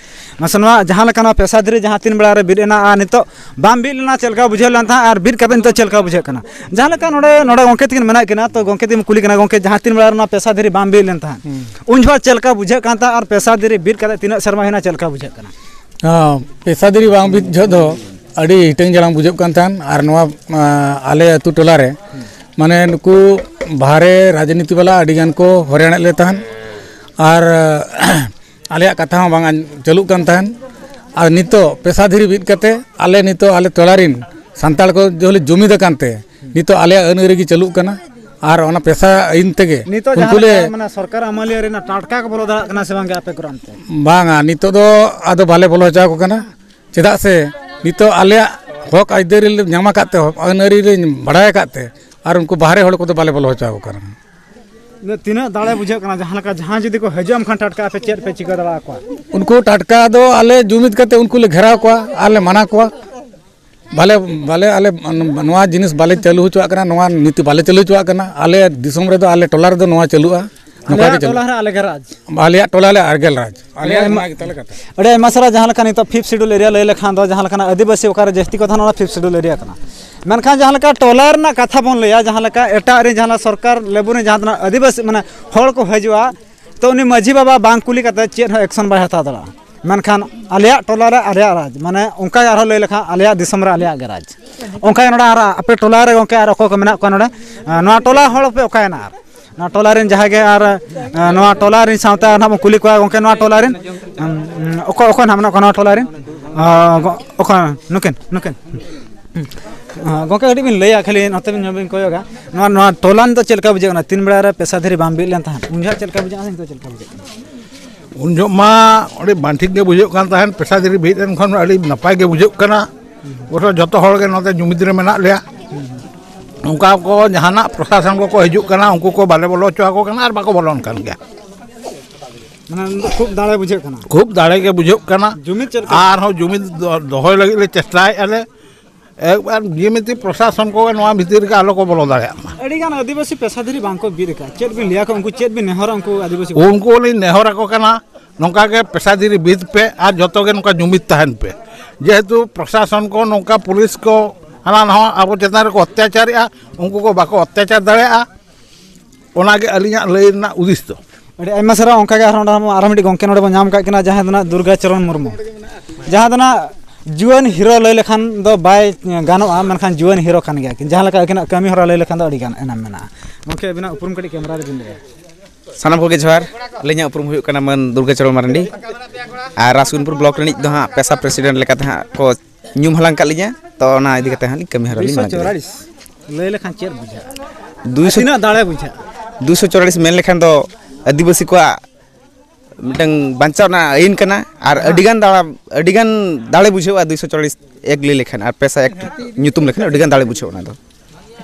ᱢᱟᱥᱮ ᱱᱚᱣᱟ ᱡᱟᱦᱟᱸ ᱞᱮᱠᱟ ᱱᱚᱣᱟ ᱯᱮᱥᱟ ᱫᱷᱤᱨᱤ ᱡᱟᱦᱟᱸ ᱛᱤᱱ ᱵᱮᱲᱟ ᱨᱮ ᱵᱤᱫ ᱮᱱᱟ ᱟᱨ ᱱᱤᱛᱚᱜ ᱵᱟᱝ ᱵᱤᱫ ᱞᱮᱱᱟ, ᱪᱮᱫ ᱞᱮᱠᱟ ᱵᱩᱡᱷᱟᱹᱣ ᱞᱮᱱ ᱛᱟᱦᱮᱸᱫ ᱟᱨ ᱵᱤᱫ ᱠᱟᱛᱮ ᱱᱤᱛᱚᱜ ᱪᱮᱫ ᱞᱮᱠᱟ ᱵᱩᱡᱷᱟᱹᱜ ᱠᱟᱱᱟ? ᱡᱟᱦᱟᱸ ᱞᱮᱠᱟ ᱱᱚᱰᱮ, ᱱᱚᱰᱮ ᱜᱚᱢᱠᱮ ᱛᱟᱹᱠᱤᱱ ᱢᱮᱱᱟᱜ ᱠᱤᱱᱟ, ᱛᱚ ᱜᱚᱢᱠᱮ ᱛᱟᱹᱠᱤᱱ ᱠᱩᱞᱤ ᱠᱟᱱᱟ, ᱜᱚᱢᱠᱮ ᱡᱟᱦᱟᱸ ᱛᱤᱱ ᱵᱮᱲᱟ ᱨᱮ ᱱᱚᱣᱟ ᱯᱮᱥᱟ ᱫᱷᱤᱨᱤ ᱵᱟᱝ ᱵᱤᱫ ᱞᱮᱱ ᱛᱟᱦᱮᱸᱫ, ᱦᱩᱸ᱾ ᱩᱱ ᱡᱚᱦᱚᱜ ᱪᱮᱫ ᱞᱮᱠᱟ ᱵᱩᱡᱷᱟᱹᱜ ᱠᱟᱱ ᱛᱟᱦᱮᱸᱫ ᱟᱨ ᱯᱮᱥᱟ ᱫᱷᱤᱨᱤ ᱵᱤᱫ ᱠᱟᱛᱮ ᱛᱤᱱᱟᱹᱜ ᱥᱮᱨᱢᱟ ᱦᱩᱭᱱᱟ, ᱪᱮᱫ ᱞᱮᱠᱟ ᱵᱩᱡᱷᱟᱹᱜ ᱠᱟᱱᱟ? ᱦᱚᱸ, ᱯᱮᱥᱟ ᱫᱷᱤᱨᱤ ᱵᱟᱝ ᱵᱤᱫ ᱡᱚᱦᱚᱜ ᱫᱚ ᱟᱹᱰᱤ ᱦᱤᱴᱟᱹᱝ ᱡᱟᱲᱟᱝ ᱵᱩᱡᱷᱟᱹᱜ ᱠᱟᱱ ᱛᱟᱦᱮᱸᱫ᱾ ᱟᱨ ᱱᱚᱣᱟ, ᱟ, ᱟᱞᱮ ᱟᱹᱛᱩ ᱴᱚᱞᱟ ᱨᱮ, ᱢᱟᱱᱮ, ᱱᱩᱠᱩ ᱵᱟᱦᱨᱮ ᱨᱟᱡᱽᱱᱤᱛᱤ ᱵᱟᱞᱟ ᱟᱹᱰᱤ ᱜᱟᱱ ᱠᱚ ᱦᱚᱭᱨᱟᱱᱮᱫ ᱞᱮ ᱛᱟᱦᱮᱸᱫ᱾ ᱟᱨ ᱟᱞᱮᱭᱟᱜ ᱠᱟᱛᱷᱟ ᱦᱚᱸ ᱵᱟᱝ ᱟᱸᱡ-, ᱪᱟᱹᱞᱩᱜ ᱠᱟᱱ ᱛᱟᱦᱮᱸᱫ᱾ ᱟᱨ ᱱᱤᱛᱚᱜ ᱯᱮᱥᱟ ᱫᱷᱤᱨᱤ ᱵᱤᱫ ᱠᱟᱛᱮ ᱟᱞᱮ ᱱᱤᱛᱚᱜ ᱟᱞᱮ ᱴᱚᱞᱟ ᱨᱮᱱ ᱥᱟᱱᱛᱟᱲ ᱠᱚ ᱡᱚᱛᱚ ᱞᱮ ᱡᱩᱢᱤᱫ ᱟᱠᱟᱱ ᱛᱮ ᱱᱤᱛᱚᱜ ᱟᱞᱮᱭᱟᱜ ᱟᱹᱱ ᱟᱹᱨᱤ ᱜᱮ ᱪᱟᱹᱞᱩᱜ ᱠᱟᱱᱟ᱾ ᱟᱨ ᱚᱱᱟ ᱯᱮᱥᱟ ᱟᱹᱭᱤᱱ ᱛᱮᱜᱮ ᱱᱤᱛᱚᱜ ᱩᱱᱠᱩ ᱡᱟᱦᱟᱸ ᱞᱮ ᱞᱮᱠᱟ, ᱢᱟᱱᱮ, ᱥᱚᱨᱠᱟᱨ ᱟᱹᱢᱟᱹᱞᱤᱭᱟᱹ ᱨᱮᱱᱟᱜ ᱴᱟᱴᱠᱟ ᱠᱚ ᱵᱚᱞᱚ ᱫᱟᱲᱮᱭᱟᱜ ᱠᱟᱱᱟ ᱥᱮ ᱵᱟᱝ ᱜᱮ ᱟᱯᱮ ᱠᱚᱨᱮ ᱚᱱᱛᱮ? ᱵᱟᱝᱟ, ᱱᱤᱛᱚᱜ ᱫᱚ ᱟᱫᱚ ᱵᱟᱞᱮ ᱵᱚᱞᱚ ᱦᱚᱪᱚ ᱟᱠᱚ ᱠᱟᱱᱟ᱾ ᱪᱮᱫᱟᱜ ᱥᱮ ᱱᱤᱛᱚᱜ ᱟᱞᱮᱭᱟᱜ ᱦᱚᱠ ᱟᱹᱭᱫᱟᱹᱨᱤ ᱞᱮ ᱧᱟᱢ ᱟᱠᱟᱫ ᱛᱮ, ᱟᱹᱱ ᱟᱹᱨᱤ ᱞᱮ ᱵᱟᱲᱟᱭ ᱟᱠᱟᱫ ᱛᱮ, ᱟᱨ ᱩᱱᱠᱩ ᱵᱟᱦᱨᱮ ᱦᱚᱲ ᱠᱚᱫᱚ ᱵᱟᱞᱮ ᱵᱚᱞᱚ ᱦᱚᱪᱚ ᱟᱠᱚ ᱠᱟᱱᱟ᱾ ᱤᱱᱟᱹ ᱛᱤᱱᱟᱹᱜ ᱫᱟᱲᱮ ᱵᱩᱡᱷᱟᱹᱜ ᱠᱟᱱᱟ, ᱡᱟᱦᱟᱸ ᱞᱮᱠᱟ ᱡᱟᱦᱟᱸᱭ ᱡᱩᱫᱤ ᱠᱚ ᱦᱤᱡᱩᱜ ᱟᱢ ᱠᱷᱟᱱ ᱴᱟᱴᱠᱟ ᱟᱯᱮ ᱪᱮᱫ ᱯᱮ ᱪᱤᱠᱟᱹ ᱫᱟᱲᱮ ᱟᱠᱚᱣᱟ? ᱩᱱᱠᱩ ᱴᱟᱴᱠᱟ ᱫᱚ ᱟᱞᱮ ᱡᱩᱢᱤᱫ ᱠᱟᱛᱮ ᱩᱱᱠᱩ ᱞᱮ ᱜᱷᱮᱨᱟᱣ ᱠᱚᱣᱟ ᱟᱨ ᱞᱮ ᱢᱟᱱᱟ ᱠᱚᱣᱟ᱾ ᱵᱟᱞᱮ, ᱵᱟᱞᱮ, ᱟᱞᱮ ᱱᱚᱣᱟ ᱡᱤᱱᱤᱥ ᱵᱟᱞᱮ ᱪᱟᱹᱞᱩ ᱦᱚᱪᱚᱣᱟᱜ ᱠᱟᱱᱟ, ᱱᱚᱣᱟ ᱱᱤᱛᱤ ᱵᱟᱞᱮ ᱪᱟᱹᱞᱩ ᱦᱚᱪᱚᱣᱟᱜ ᱠᱟᱱᱟ᱾ ᱟᱞᱮ ᱫᱤᱥᱚᱢ ᱨᱮᱫᱚ, ᱟᱞᱮ ᱴᱚᱞᱟ ᱨᱮᱫᱚ ᱱᱚᱣᱟ ᱪᱟᱹᱞᱩᱜᱼᱟ᱾ ᱱᱚᱝᱠᱟ ᱜᱮ ᱟᱞᱮᱭᱟᱜ ᱪᱟᱞᱟᱜ᱾ ᱴᱚᱞᱟ ᱨᱮ ᱟᱞᱮ ᱜᱮ ᱨᱟᱡᱽ᱾ ᱟᱞᱮᱭᱟᱜ ᱴᱚᱞᱟ ᱞᱮ ᱟᱨᱜᱮᱞ ᱨᱟᱡᱽ᱾ ᱟᱞᱮᱭᱟᱜ ᱟᱹᱰᱤ ᱟᱭᱢᱟ, ᱚᱱᱟ ᱜᱮ ᱛᱟᱞᱮ ᱠᱟᱛᱷᱟ᱾ ᱟᱹᱰᱤ ᱟᱭᱢᱟ ᱥᱟᱨᱟ ᱡᱟᱦᱟᱸ ᱞᱮᱠᱟ ᱱᱤᱛᱚᱜ ᱯᱷᱤᱯᱛᱷ ᱥᱤᱰᱩᱞ ᱮᱨᱤᱭᱟ ᱞᱟᱹᱭ ᱞᱮᱠᱷᱟᱱ ᱫᱚ ᱡᱟᱦᱟᱸ ᱞᱮᱠᱟᱱᱟᱜ ᱟᱹᱫᱤᱵᱟᱹᱥᱤ ᱚᱠᱟᱨᱮ ᱡᱟᱹᱥᱛᱤ ᱠᱚ ᱛᱟᱦᱮᱱᱟ, ᱚᱱᱟ ᱯᱷᱤᱯᱛᱷ ᱥᱤᱰᱩᱞ ᱮᱨᱤᱭᱟ ᱠᱟᱱᱟ᱾ ᱢᱮᱱᱠᱷᱟᱱ ᱡᱟᱦᱟᱸ ᱞᱮᱠᱟ ᱴᱚᱞᱟ ᱨᱮᱱᱟᱜ ᱠᱟᱛᱷᱟ ᱵᱚᱱ ᱞᱟᱹᱭᱟ, ᱡᱟᱦᱟᱸ ᱞᱮᱠᱟ ᱮᱴᱟᱜ ᱨᱮ ᱡᱟᱦᱟᱸ ᱥᱚᱨᱠᱟᱨ ᱞᱮᱵᱩᱞ ᱨᱮ ᱡᱟᱦᱟᱸ ᱛᱤᱱᱟᱹᱜ ᱟᱹᱫᱤᱵᱟᱹᱥᱤ ᱢᱟᱱᱮ ᱦᱚᱲ ᱠᱚ ᱦᱤᱡᱩᱜᱼᱟ, ᱛᱚ ᱩᱱᱤ ᱢᱟᱹᱡᱷᱤ ᱵᱟᱵᱟ ᱵᱟᱝ ᱠᱩᱞᱤ ᱠᱟᱛᱮ ᱪᱮᱫ ᱦᱚᱸ ᱮᱠᱥᱚᱱ ᱵᱟᱭ ᱦᱟᱛᱟᱣ ᱫᱟᱲᱮᱭᱟᱜᱼᱟ᱾ ᱢᱮᱱᱠᱷᱟᱱ ᱟᱞᱮᱭᱟᱜ ᱴᱚᱞᱟ ᱨᱮ ᱟᱞᱮᱭᱟᱜ ᱨᱟᱡᱽ, ᱢᱟᱱᱮ ᱚᱱᱠᱟ ᱜᱮ ᱟᱨᱦᱚᱸ ᱞᱟᱹᱭ ᱞᱮᱠᱷᱟᱱ ᱟᱞᱮᱭᱟᱜ ᱫᱤᱥᱚᱢ ᱨᱮ ᱟᱞᱮᱭᱟᱜ ᱜᱮ ᱨᱟᱡᱽ᱾ ᱚᱱᱠᱟ ᱜᱮ ᱱᱚᱰᱮ ᱟᱨ ᱟᱯᱮ ᱴᱚᱞᱟ ᱨᱮ ᱜᱚᱢᱠᱮ ᱟᱨ ᱚᱠᱚᱭ ᱠᱚ ᱢᱮᱱᱟᱜ ᱠᱚᱣᱟ ᱱᱚᱰᱮ? ᱟᱸ, ᱱᱚᱣᱟ ᱴᱚᱞᱟ ᱦᱚᱲ ᱯᱮ ᱚᱠᱟᱭᱮᱱᱟ? ᱟᱨ ᱱᱚᱣᱟ ᱴᱚᱞᱟ ᱨᱮᱱ ᱡᱟᱦᱟᱸᱭ ᱜᱮ ᱟᱨ, ᱟᱸ, ᱱᱚᱣᱟ ᱴᱚᱞᱟ ᱨᱮᱱ ᱥᱟᱶᱛᱮ ᱟᱨ ᱱᱟᱦᱟᱜ ᱵᱚᱱ ᱠᱩᱞᱤ ᱠᱚᱣᱟ ᱜᱚᱢᱠᱮ, ᱱᱚᱣᱟ ᱴᱚᱞᱟ ᱨᱮᱱ, ᱩᱸ, ᱚᱠᱚᱭ, ᱚᱠᱚᱭ ᱱᱟᱦᱟᱜ ᱢᱮᱱᱟᱜ ᱠᱚᱣᱟ ᱱᱚᱣᱟ ᱴᱚᱞᱟ ᱨᱮᱱ? ᱟᱸ, ᱜᱚ-, ᱚᱠᱚᱭ? ᱱᱩᱠᱤᱱ, ᱱᱩᱠᱤᱱ᱾ ᱦᱩᱸ᱾ ᱟᱸ, ᱜᱚᱢᱠᱮ, ᱠᱟᱹᱴᱤᱡ ᱵᱤᱱ ᱞᱟᱹᱭᱟ, ᱠᱷᱟᱹᱞᱤ ᱱᱚᱛᱮ ᱵᱤᱱ ᱧᱮᱞ ᱵᱤᱱ ᱠᱚᱭᱚᱜᱟ᱾ ᱱᱚᱣᱟ, ᱱᱚᱣᱟ ᱴᱚᱞᱟ ᱱᱤᱛᱚᱜ ᱪᱮᱫ ᱞᱮᱠᱟ ᱵᱩᱡᱷᱟᱹᱜ ᱠᱟᱱᱟ? ᱛᱤᱱ ᱵᱮᱲᱟ ᱨᱮ ᱯᱮᱥᱟ ᱫᱷᱤᱨᱤ ᱵᱟᱝ ᱵᱤᱫ ᱞᱮᱱ ᱛᱟᱦᱮᱸᱫ, ᱩᱱ ᱡᱚᱦᱚᱜ ᱪᱮᱫ ᱞᱮᱠᱟ ᱵᱩᱡᱷᱟᱹᱜ ᱠᱟᱱᱟ? ᱩᱱ ᱡᱚᱦᱚᱜ ᱢᱟ ᱟᱹᱰᱤ ᱵᱟᱝ ᱴᱷᱤᱠ ᱜᱮ ᱵᱩᱡᱷᱟᱹᱜ ᱠᱟᱱ ᱛᱟᱦᱮᱸᱫ, ᱯᱮᱥᱟ ᱫᱷᱤᱨᱤ ᱵᱤᱫ ᱮᱱ ᱠᱷᱟᱱ ᱟᱹᱰᱤ ᱱᱟᱯᱟᱭ ᱜᱮ ᱵᱩᱡᱷᱟᱹᱜ ᱠᱟᱱᱟ᱾ ᱜᱚᱴᱟ ᱡᱚᱛᱚ ᱦᱚᱲ ᱜᱮ ᱱᱚᱛᱮ ᱡᱩᱢᱤᱫ ᱨᱮ ᱢᱮᱱᱟᱜ ᱞᱮᱭᱟ᱾ ᱚᱱᱠᱟ ᱠᱚ ᱡᱟᱦᱟᱱᱟᱜ ᱯᱨᱚᱥᱟᱥᱚᱱ ᱠᱚᱠᱚ ᱦᱤᱡᱩᱜ ᱠᱟᱱᱟ, ᱩᱱᱠᱩ ᱠᱚ ᱵᱟᱞᱮ ᱵᱚᱞᱚ ᱦᱚᱪᱚ ᱟᱠᱚ ᱠᱟᱱᱟ ᱟᱨ ᱵᱟᱠᱚ ᱵᱚᱞᱚᱱ ᱠᱟᱱ ᱜᱮᱭᱟ᱾ ᱢᱟᱱᱮ ᱩᱱᱫᱚ ᱠᱷᱩᱵ ᱫᱟᱲᱮ ᱵᱩᱡᱷᱟᱹᱜ ᱠᱟᱱᱟ᱾ ᱠᱷᱩᱵ ᱫᱟᱲᱮ ᱜᱮ ᱵᱩᱡᱷᱟᱹᱜ ᱠᱟᱱᱟ᱾ ᱡᱩᱢᱤᱫ ᱪᱮᱫ ᱞᱮᱠᱟ? ᱟᱨᱦᱚᱸ ᱡᱩᱢᱤᱫ ᱫᱚ-, ᱫᱚᱦᱚᱭ ᱞᱟᱹᱜᱤᱫ ᱞᱮ ᱪᱮᱥᱴᱟᱭᱮᱫᱼᱟ ᱞᱮ᱾ ᱮᱠᱵᱟᱨ ᱡᱮᱢᱤᱛᱤ ᱯᱨᱚᱥᱟᱥᱚᱱ ᱠᱚᱜᱮ ᱱᱚᱣᱟ ᱵᱷᱤᱛᱤᱨ ᱨᱮᱜᱮ ᱟᱞᱚ ᱠᱚ ᱵᱚᱞᱚ ᱫᱟᱲᱮᱭᱟᱜ ᱢᱟ᱾ ᱟᱹᱰᱤᱜᱟᱱ ᱟᱹᱫᱤᱵᱟᱹᱥᱤ ᱯᱮᱥᱟ ᱫᱷᱤᱨᱤ ᱵᱟᱝᱠᱚ ᱵᱤᱫ ᱟᱠᱟᱫ, ᱪᱮᱫ ᱵᱤᱱ ᱞᱟᱹᱭᱟ ᱠᱚ, ᱩᱱᱠᱩ ᱪᱮᱫ ᱵᱤᱱ ᱱᱮᱦᱚᱨᱟ ᱩᱱᱠᱩ ᱟᱹᱫᱤᱵᱟᱹᱥᱤ ᱠᱚ? ᱩᱱᱠᱩ ᱞᱤᱧ ᱱᱮᱦᱚᱨ ᱟᱠᱚ ᱠᱟᱱᱟ, ᱱᱚᱝᱠᱟ ᱜᱮ ᱯᱮᱥᱟ ᱫᱷᱤᱨᱤ ᱵᱤᱫ ᱯᱮ ᱟᱨ ᱡᱚᱛᱚ ᱜᱮ ᱱᱚᱝᱠᱟ ᱡᱩᱢᱤᱫ ᱛᱟᱦᱮᱱ ᱯᱮ᱾ ᱡᱮᱦᱮᱛᱩ ᱯᱨᱚᱥᱟᱥᱚᱱ ᱠᱚ ᱱᱚᱝᱠᱟ ᱯᱩᱞᱤᱥ ᱠᱚ ᱦᱟᱱᱟ ᱱᱟᱣᱟ ᱟᱵᱚ ᱪᱮᱛᱟᱱ ᱨᱮᱠᱚ ᱚᱛᱛᱟᱪᱟᱨᱮᱜᱼᱟ, ᱩᱱᱠᱩ ᱠᱚ ᱵᱟᱠᱚ ᱚᱛᱛᱟᱪᱟᱨ ᱫᱟᱲᱮᱭᱟᱜᱼᱟ᱾ ᱚᱱᱟᱜᱮ ᱟᱹᱞᱤᱧᱟᱜ ᱞᱟᱹᱭ ᱨᱮᱱᱟᱜ ᱩᱫᱤᱥ ᱫᱚ᱾ ᱟᱹᱰᱤ ᱟᱭᱢᱟ ᱥᱟᱨᱦᱟᱣ᱾ ᱚᱱᱠᱟᱜᱮ ᱟᱨᱦᱚᱸ ᱱᱚᱰᱮ ᱟᱨᱦᱚᱸ ᱢᱤᱫᱴᱤᱡ ᱜᱚᱢᱠᱮ ᱱᱚᱰᱮ ᱵᱚᱱ ᱧᱟᱢ ᱟᱠᱟᱫ ᱠᱤᱱᱟ, ᱡᱟᱦᱟᱸᱭ ᱫᱚ ᱱᱟᱜ ᱫᱩᱨᱜᱟ ᱪᱚᱨᱚᱱ ᱢᱩᱨᱢᱩ, ᱡᱟᱦᱟᱸ ᱫᱚ ᱱᱟᱜ ᱡᱩᱣᱟᱹᱱ ᱦᱤᱨᱳ ᱞᱟᱹᱭ ᱞᱮᱠᱷᱟᱱ ᱫᱚ ᱵᱟᱭ ᱜᱟᱱᱚᱜᱼᱟ, ᱢᱮᱱᱠᱷᱟᱱ ᱡᱩᱣᱟᱹᱱ ᱦᱤᱨᱳ ᱠᱟᱱ ᱜᱮᱭᱟ ᱠᱤᱱ᱾ ᱡᱟᱦᱟᱸ ᱞᱮᱠᱟ ᱟᱹᱠᱤᱱᱟᱜ ᱠᱟᱹᱢᱤ ᱦᱚᱨᱟ ᱞᱟᱹᱭ ᱞᱮᱠᱷᱟᱱ ᱫᱚ ᱟᱹᱰᱤ ᱜᱟᱱ ᱮᱱᱮᱢ ᱢᱮᱱᱟᱜᱼᱟ᱾ ᱜᱚᱢᱠᱮ, ᱟᱹᱵᱤᱱᱟᱜ ᱩᱯᱨᱩᱢ ᱠᱟᱹᱴᱤᱡ ᱠᱮᱢᱨᱟ ᱨᱮᱵᱤᱱ ᱞᱟᱹᱭᱟ᱾ ᱥᱟᱱᱟᱢ ᱠᱚᱜᱮ ᱡᱚᱦᱟᱨ᱾ ᱟᱹᱞᱤᱧᱟᱜ ᱩᱯᱨᱩᱢ ᱦᱩᱭᱩᱜ ᱠᱟᱱᱟ ᱢᱟᱹᱱ ᱫᱩᱨᱜᱟᱪᱚᱨᱚᱬ ᱢᱟᱨᱟᱱᱰᱤ, ᱟᱨ ᱨᱟᱥᱜᱩᱱᱯᱩᱨ ᱵᱞᱚᱠ ᱨᱤᱱᱤᱡ ᱫᱚ ᱦᱟᱸᱜ ᱯᱮᱥᱟ ᱯᱨᱮᱥᱤᱰᱮᱱᱴ ᱞᱮᱠᱟᱛᱮ ᱦᱟᱸᱜ ᱠᱚ ᱧᱩᱢ ᱦᱟᱞᱟᱝ ᱠᱟᱜ ᱞᱤᱧᱟ᱾ ᱛᱚ, ᱚᱱᱟ ᱤᱫᱤ ᱠᱟᱛᱮ ᱦᱟᱸᱜ ᱞᱤᱧ ᱠᱟᱹᱢᱤ ᱦᱚᱨᱟ ᱞᱤᱧ ᱢᱟᱲᱟᱝ ᱤᱫᱤᱭᱟ᱾ ᱫᱩᱭᱥᱚ ᱪᱚᱣᱟᱲᱤᱥ ᱞᱟᱹᱭ ᱞᱮᱠᱷᱟᱱ ᱪᱮᱫ ᱵᱩᱡᱷᱟᱹᱜᱼᱟ? ᱫᱩᱭᱥᱚ ᱛᱤᱱᱟᱹᱜ ᱫᱟᱲᱮ ᱵᱩᱡᱷᱟᱹᱜᱼᱟ? ᱫᱩᱭᱥᱚ ᱪᱚᱣᱟᱲᱤᱥ ᱢᱮᱱ ᱞᱮᱠᱷᱟᱱ ᱫᱚ ᱟᱹᱫᱤᱵᱟᱹᱥᱤ ᱠᱚᱣᱟᱜ ᱢᱤᱫᱴᱟᱝ ᱵᱟᱧᱪᱟᱣ ᱨᱮᱱᱟᱜ ᱟᱹᱭᱤᱱ ᱠᱟᱱᱟ, ᱟᱨ ᱦᱮᱸ᱾ ᱟᱹᱰᱤᱜᱟᱱ ᱫᱟᱲᱟ-, ᱟᱹᱰᱤᱜᱟᱱ ᱫᱟᱲᱮ ᱵᱩᱡᱷᱟᱹᱜᱼᱟ ᱫᱩᱭᱥᱚ ᱪᱚᱣᱟᱲᱤᱥ ᱮᱠ ᱞᱟᱹᱭ ᱞᱮᱠᱷᱟᱱ, ᱟᱨ ᱯᱮᱥᱟ ᱮᱠ ᱧᱩᱛᱩᱢ ᱞᱮᱠᱷᱟᱱ ᱟᱹᱰᱤᱜᱟᱱ ᱫᱟᱲᱮ ᱵᱩᱡᱷᱟᱹᱜᱼᱟ ᱚᱱᱟ ᱫᱚ᱾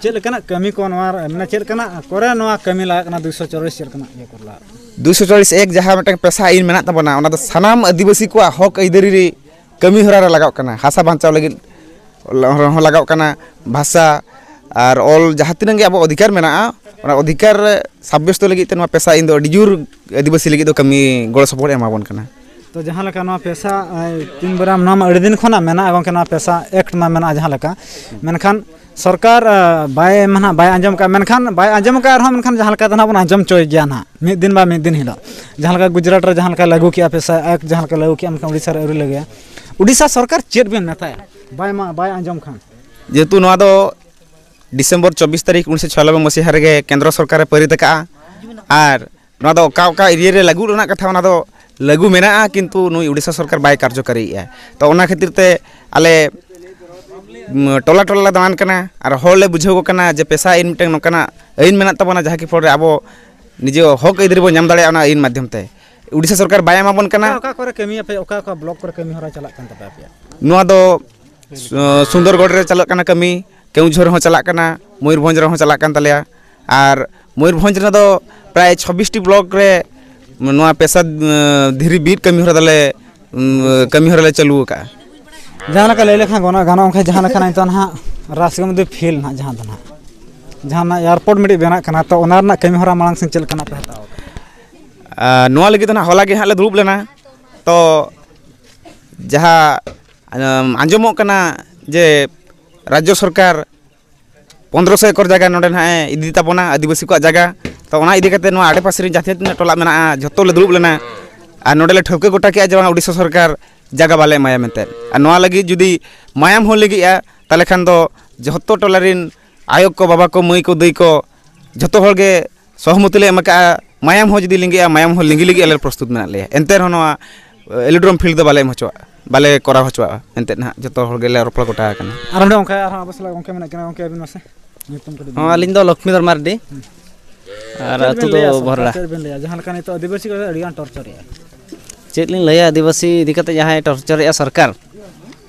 ᱪᱮᱫ ᱞᱮᱠᱟᱱᱟᱜ ᱠᱟᱹᱢᱤ ᱠᱚ ᱱᱚᱣᱟ ᱨᱮ, ᱢᱟᱱᱮ, ᱪᱮᱫ ᱞᱮᱠᱟᱱᱟᱜ ᱠᱚᱨᱮ ᱱᱚᱣᱟ ᱠᱟᱹᱢᱤ ᱞᱟᱜᱟᱜ ᱠᱟᱱᱟ? ᱫᱩᱭᱥᱚ ᱪᱚᱣᱟᱲᱤᱥ ᱪᱮᱫ ᱞᱮᱠᱟᱱᱟᱜ ᱤᱭᱟᱹ ᱠᱚᱨᱮ ᱞᱟᱜᱟᱜ ᱠᱟᱱᱟ? ᱫᱩᱭᱥᱚ ᱪᱚᱣᱟᱲᱤᱥ ᱮᱠ ᱡᱟᱦᱟᱸ ᱢᱤᱫᱴᱟᱝ ᱯᱮᱥᱟ ᱟᱹᱭᱤᱱ ᱢᱮᱱᱟᱜ ᱛᱟᱵᱚᱱᱟ, ᱚᱱᱟ ᱫᱚ ᱥᱟᱱᱟᱢ ᱟᱹᱫᱤᱵᱟᱹᱥᱤ ᱠᱚᱣᱟᱜ ᱦᱚᱠ ᱟᱹᱭᱫᱟᱹᱨᱤ ᱨᱮ ᱠᱟᱹᱢᱤ ᱦᱚᱨᱟ ᱨᱮ ᱞᱟᱜᱟᱜ ᱠᱟᱱᱟ᱾ ᱦᱟᱥᱟ ᱵᱟᱧᱪᱟᱣ ᱞᱟᱹᱜᱤᱫ ᱨᱮᱦᱚᱸ ᱞᱟᱜᱟᱜ ᱠᱟᱱᱟ, ᱵᱷᱟᱥᱟ, ᱟᱨ ᱚᱞ ᱡᱟᱦᱟᱸ ᱛᱤᱱᱟᱹᱜ ᱜᱮ ᱟᱵᱚ ᱚᱫᱷᱤᱠᱟᱨ ᱢᱮᱱᱟᱜᱼᱟ, ᱚᱱᱟ ᱚᱫᱷᱤᱠᱟᱨ ᱥᱟᱵᱭᱚᱥᱛᱚ ᱞᱟᱹᱜᱤᱫ ᱛᱮ ᱱᱚᱣᱟ ᱯᱮᱥᱟ ᱤᱧ ᱫᱚ ᱟᱹᱰᱤ ᱡᱳᱨ ᱟᱹᱫᱤᱵᱟᱹᱥᱤ ᱞᱟᱹᱜᱤᱫ ᱫᱚ ᱠᱟᱹᱢᱤ ᱜᱚᱲᱚ ᱥᱚᱯᱚᱦᱚᱫ ᱮ ᱮᱢᱟ ᱵᱚᱱ ᱠᱟᱱᱟ᱾ ᱛᱚ ᱡᱟᱦᱟᱸ ᱞᱮᱠᱟ ᱱᱚᱣᱟ ᱯᱮᱥᱟ, ᱮ, ᱛᱤᱱ ᱵᱚᱨᱟ ᱱᱚᱣᱟ ᱢᱟ ᱟᱹᱰᱤ ᱫᱤᱱ ᱠᱷᱚᱱᱟᱜ ᱢᱮᱱᱟᱜᱼᱟ ᱜᱚᱢᱠᱮ, ᱱᱚᱣᱟ ᱯᱮᱥᱟ ᱮᱠᱴ ᱢᱟ ᱢᱮᱱᱟᱜᱼᱟ ᱡᱟᱦᱟᱸ ᱞᱮᱠᱟ, ᱢᱮᱱᱠᱷᱟᱱ ᱥᱚᱨᱠᱟᱨ, ᱮ, ᱵᱟᱭ ᱢᱟ ᱱᱟᱦᱟᱜ ᱵᱟᱭ ᱟᱸᱡᱚᱢ ᱠᱟᱜᱼᱟ, ᱢᱮᱱᱠᱷᱟᱱ ᱵᱟᱭ ᱟᱸᱡᱚᱢ ᱠᱟᱜ ᱨᱮᱦᱚᱸ ᱢᱮᱱᱠᱷᱟᱱ ᱡᱟᱦᱟᱸ ᱞᱮᱠᱟ ᱫᱚ ᱱᱟᱦᱟᱜ ᱵᱚᱱ ᱟᱸᱡᱚᱢ ᱦᱚᱪᱚᱭ ᱜᱮᱭᱟ ᱱᱟᱦᱟᱜ ᱢᱤᱫ ᱫᱤᱱ ᱵᱟ ᱢᱤᱫ ᱫᱤᱱ ᱦᱤᱞᱳᱜ᱾ ᱡᱟᱦᱟᱸ ᱞᱮᱠᱟ ᱜᱩᱡᱽᱨᱟᱴ ᱨᱮ ᱡᱟᱦᱟᱸ ᱞᱮᱠᱟ ᱞᱟᱹᱜᱩ ᱠᱮᱜᱼᱟ ᱯᱮᱥᱟ ᱮᱠᱴ, ᱡᱟᱦᱟᱸ ᱞᱮᱠᱟ ᱞᱟᱹᱜᱩ ᱠᱮᱜᱼᱟ, ᱢᱮᱱᱠᱷᱟᱱ ᱩᱲᱤᱥᱥᱟ ᱨᱮ ᱟᱹᱣᱨᱤ ᱞᱟᱹᱜᱩᱭᱟ᱾ ᱩᱲᱤᱥᱥᱟ ᱥᱚᱨᱠᱟᱨ ᱪᱮᱫ ᱵᱮᱱ ᱢᱮᱛᱟᱭᱟ? ᱵᱟᱭ ᱢᱟ ᱵᱟᱭ ᱟᱸᱡᱚᱢ ᱠᱷᱟᱱ᱾ ᱡᱮᱦᱮᱛᱩ ᱱᱚᱣᱟ ᱫᱚ ᱰᱤᱥᱮᱢᱵᱚᱨ ᱪᱚᱵᱵᱤᱥ ᱛᱟᱹᱨᱤᱠᱷ ᱩᱱᱤᱥᱥᱚ ᱪᱷᱤᱭᱟᱱᱚᱵᱵᱳᱭ ᱢᱟᱹᱥᱤᱦᱟ ᱨᱮᱜᱮ ᱠᱮᱱᱫᱨᱚ ᱥᱚᱨᱠᱟᱨᱮ ᱯᱟᱹᱨᱤᱛ ᱟᱠᱟᱫᱼᱟ᱾ ᱟᱨ ᱱᱚᱣᱟ ᱫᱚ ᱚᱠᱟ ᱚᱠᱟ ᱮᱨᱤᱭᱟ ᱨᱮ ᱞᱟᱹᱜᱩ ᱨᱮᱱᱟᱜ ᱠᱟᱛᱷᱟ, ᱚᱱᱟ ᱫᱚ ᱞᱟᱹᱜᱩ ᱢᱮᱱᱟᱜᱼᱟ, ᱠᱤᱱᱛᱩ ᱱᱩᱭ ᱩᱰᱤᱥᱟ ᱥᱚᱨᱠᱟᱨ ᱵᱟᱭ ᱠᱟᱨᱡᱚᱠᱟᱨᱤᱭᱮᱫᱼᱟ᱾ ᱛᱚ ᱚᱱᱟ ᱠᱷᱟᱹᱛᱤᱨ ᱛᱮ ᱟᱞᱮ, ᱩᱢ, ᱴᱚᱞᱟ ᱴᱚᱞᱟ ᱞᱮ ᱫᱟᱬᱟᱱ ᱠᱟᱱᱟ ᱟᱨ ᱦᱚᱲ ᱞᱮ ᱵᱩᱡᱷᱟᱹᱣ ᱠᱚ ᱠᱟᱱᱟ ᱡᱮ ᱯᱮᱥᱟ ᱟᱹᱭᱤᱱ ᱢᱤᱫᱴᱟᱝ ᱱᱚᱝᱠᱟᱱᱟᱜ ᱟᱹᱭᱤᱱ ᱢᱮᱱᱟᱜ ᱛᱟᱵᱚᱱᱟ, ᱡᱟᱦᱟᱸ ᱠᱤ ᱯᱷᱚᱞ ᱨᱮ ᱟᱵᱚ ᱱᱤᱡᱮ ᱦᱚᱠ ᱟᱹᱭᱫᱟᱹᱨᱤ ᱵᱚᱱ ᱧᱟᱢ ᱫᱟᱲᱮᱭᱟᱜᱼᱟ ᱚᱱᱟ ᱟᱹᱭᱤᱱ ᱢᱟᱫᱽᱫᱷᱚᱢ ᱛᱮ᱾ ᱩᱰᱤᱥᱟ ᱥᱚᱨᱠᱟᱨ ᱵᱟᱭ ᱮᱢᱟ ᱵᱚᱱ ᱠᱟᱱᱟ᱾ ᱚᱠᱟ, ᱚᱠᱟ ᱠᱚᱨᱮ ᱠᱟᱹᱢᱤ ᱟᱯᱮ, ᱚᱠᱟ, ᱚᱠᱟ ᱵᱞᱚᱠ ᱠᱚᱨᱮ ᱠᱟᱹᱢᱤ ᱦᱚᱨᱟ ᱪᱟᱞᱟᱜ ᱠᱟᱱ ᱛᱟᱯᱮᱭᱟ ᱟᱯᱮᱭᱟᱜ? ᱱᱚᱣᱟ ᱫᱚ ᱥᱩ-, ᱥᱩᱱᱫᱚᱨᱜᱚᱲ ᱨᱮ ᱪᱟᱞᱟᱜ ᱠᱟᱱᱟ ᱠᱟᱹᱢᱤ, ᱠᱮᱣᱚᱱᱡᱷᱚᱨ ᱦᱚᱸ ᱪᱟᱞᱟᱜ ᱠᱟᱱᱟ, ᱢᱚᱭᱩᱨᱵᱷᱚᱸᱡᱽ ᱨᱮᱦᱚᱸ ᱪᱟᱞᱟᱜ ᱠᱟᱱ ᱛᱟᱞᱮᱭᱟ᱾ ᱟᱨ ᱢᱚᱭᱩᱨᱵᱷᱚᱸᱡᱽ ᱨᱮᱫᱚ ᱯᱨᱟᱭ ᱪᱷᱚᱵᱵᱤᱥ ᱴᱤ ᱵᱞᱚᱠ ᱨᱮ ᱱᱚᱣᱟ ᱯᱮᱥᱟ, ᱮᱸ, ᱫᱷᱤᱨᱤ ᱵᱤᱫ ᱠᱟᱹᱢᱤ ᱦᱚᱨᱟ ᱫᱚᱞᱮ, ᱩᱸ, ᱠᱟᱹᱢᱤ ᱦᱚᱨᱟ ᱞᱮ ᱪᱟᱹᱞᱩ ᱟᱠᱟᱫᱼᱟ᱾ ᱡᱟᱦᱟᱸ ᱞᱮᱠᱟ ᱞᱟᱹᱭ ᱞᱮᱠᱷᱟᱱ ᱜᱟᱱᱚᱜᱼᱟ, ᱜᱟᱱᱚᱜ ᱚᱱᱠᱟ ᱡᱟᱦᱟᱸ ᱞᱮᱠᱟ ᱱᱤᱛᱚᱜ ᱱᱟᱦᱟᱜ ᱨᱟᱥᱜᱚᱱᱫᱤ ᱯᱷᱤᱞᱰ ᱱᱟᱦᱟᱜ ᱡᱟᱦᱟᱸ ᱫᱚ ᱱᱟᱦᱟᱜ, ᱡᱟᱦᱟᱸ ᱱᱟᱜ ᱮᱭᱟᱨᱯᱳᱨᱴ ᱢᱤᱫᱴᱤᱡ ᱵᱮᱱᱟᱜ ᱠᱟᱱᱟ, ᱛᱚ ᱚᱱᱟ ᱨᱮᱱᱟᱜ ᱠᱟᱹᱢᱤ ᱦᱚᱨᱟ ᱢᱟᱲᱟᱝ ᱥᱮᱱ ᱪᱮᱫ ᱞᱮᱠᱟᱱᱟᱜ ᱯᱮ ᱦᱟᱛᱟᱣ ᱟᱠᱟᱫᱟ? ᱟᱨ ᱱᱚᱣᱟ ᱞᱟᱹᱜᱤᱫ ᱫᱚ ᱱᱟᱦᱟᱜ ᱦᱚᱞᱟ ᱜᱮ ᱦᱟᱸᱜ ᱞᱮ ᱫᱩᱲᱩᱵ ᱞᱮᱱᱟ᱾ ᱛᱚ ᱡᱟᱦᱟᱸ, ᱟᱸ, ᱟᱸᱡᱚᱢᱚᱜ ᱠᱟᱱᱟ ᱡᱮ ᱨᱟᱡᱽᱡᱚ ᱥᱚᱨᱠᱟᱨ ᱯᱚᱱᱫᱽᱨᱚᱥᱚ ᱮᱠᱚᱨ ᱡᱟᱭᱜᱟ ᱱᱚᱰᱮ ᱱᱟᱦᱟᱜ ᱮ ᱤᱫᱤ ᱛᱟᱵᱚᱱᱟ ᱟᱹᱫᱤᱵᱟᱹᱥᱤ ᱠᱚᱣᱟᱜ ᱡᱟᱭᱜᱟ᱾ ᱛᱚ ᱚᱱᱟ ᱤᱫᱤ ᱠᱟᱛᱮ ᱱᱚᱣᱟ ᱟᱰᱮᱯᱟᱥᱮ ᱨᱮᱱ ᱡᱟᱦᱟᱸ ᱛᱤᱱᱟᱹᱜ ᱴᱚᱞᱟ ᱢᱮᱱᱟᱜᱼᱟ, ᱡᱷᱚᱛᱚ ᱞᱮ ᱫᱩᱲᱩᱵ ᱞᱮᱱᱟ ᱟᱨ ᱱᱚᱰᱮ ᱞᱮ ᱴᱷᱟᱹᱣᱠᱟᱹ ᱜᱚᱴᱟ ᱠᱮᱜᱼᱟ ᱡᱮ ᱵᱟᱝ ᱩᱰᱤᱥᱟ ᱥᱚᱨᱠᱟᱨ ᱡᱟᱭᱜᱟ ᱵᱟᱞᱮ ᱮᱢᱟᱭᱟ ᱢᱮᱱᱛᱮ᱾ ᱟᱨ ᱱᱚᱣᱟ ᱞᱟᱹᱜᱤᱫ ᱡᱩᱫᱤ ᱢᱟᱭᱟᱢ ᱦᱚᱸ ᱞᱤᱸᱜᱤᱜᱼᱟ, ᱛᱟᱦᱚᱞᱮ ᱠᱷᱟᱱ ᱫᱚ ᱡᱷᱚᱛᱚ ᱴᱚᱞᱟ ᱨᱮᱱ ᱟᱭᱳ ᱠᱚ, ᱵᱟᱵᱟ ᱠᱚ, ᱢᱟᱹᱭ ᱠᱚ, ᱫᱟᱹᱭ ᱠᱚ, ᱡᱷᱚᱛᱚ ᱦᱚᱲ ᱜᱮ ᱥᱚᱦᱚᱢᱚᱛᱤ ᱞᱮ ᱮᱢ ᱟᱠᱟᱫᱼᱟ᱾ ᱢᱟᱭᱟᱢ ᱦᱚᱸ ᱡᱩᱫᱤ ᱞᱤᱸᱜᱤᱜᱼᱟ, ᱢᱟᱭᱟᱢ ᱦᱚᱸ ᱞᱤᱸᱜᱤ ᱞᱟᱹᱜᱤᱫ ᱟᱞᱮ ᱞᱮ ᱯᱨᱚᱥᱛᱩᱛ ᱢᱮᱱᱟᱜ ᱞᱮᱭᱟ᱾ ᱮᱱᱛᱮ ᱨᱮᱦᱚᱸ ᱱᱚᱣᱟ ᱮᱞᱳᱰᱨᱳᱢ ᱯᱷᱤᱞᱰ ᱫᱚ ᱵᱟᱞᱮ ᱮᱢ ᱦᱚᱪᱚᱣᱟᱜᱼᱟ, ᱵᱟᱞᱮ ᱠᱚᱨᱟᱣ ᱦᱚᱪᱚᱣᱟᱜᱼᱟ ᱮᱱᱛᱮᱫ ᱱᱟᱦᱟᱜ᱾ ᱡᱷᱚᱛᱚ ᱦᱚᱲ ᱜᱮᱞᱮ ᱨᱚᱯᱚᱲ ᱜᱚᱴᱟ ᱟᱠᱟᱱᱟ᱾ ᱟᱨ ᱚᱸᱰᱮ ᱚᱱᱠᱟ ᱟᱨᱦᱚᱸ ᱟᱵᱚ ᱥᱟᱞᱟᱜ ᱜᱚᱢᱠᱮ ᱢᱮᱱᱟᱜ ᱠᱤᱱᱟ, ᱜᱚᱢᱠᱮ ᱟᱹᱵᱤᱱ ᱢᱟᱥᱮ ᱧᱩᱛᱩᱢ ᱠᱟᱹᱴᱤᱡ ᱦᱚᱸ, ᱵᱤᱱ ᱟᱹᱞᱤᱧ ᱫᱚ ᱞᱚᱠᱢᱤᱫᱷᱚᱨ ᱢᱟᱨᱰᱤ᱾ ᱟᱨ ᱪᱮᱫ ᱟᱹᱛᱩ ᱵᱤᱱ ᱫᱚ ᱞᱟᱹᱭᱟ ᱥᱚᱨᱠᱟᱨ, ᱵᱚᱦᱨᱟᱲᱟ᱾ ᱪᱮᱫ ᱵᱤᱱ ᱞᱟᱹᱭᱟ? ᱡᱟᱦᱟᱸ ᱞᱮᱠᱟ ᱱᱤᱛᱚᱜ ᱟᱹᱫᱤᱵᱟᱹᱥᱤ ᱠᱚ ᱟᱹᱰᱤ ᱜᱟᱱ ᱴᱚᱨᱪᱟᱨᱮᱜᱼᱟ᱾ ᱪᱮᱫ ᱞᱤᱧ ᱞᱟᱹᱭᱟ, ᱟᱹᱫᱤᱵᱟᱹᱥᱤ ᱤᱫᱤ ᱠᱟᱛᱮ ᱡᱟᱦᱟᱸᱭ ᱴᱚᱨᱪᱟᱨᱮᱜᱼᱟ ᱥᱚᱨᱠᱟᱨ,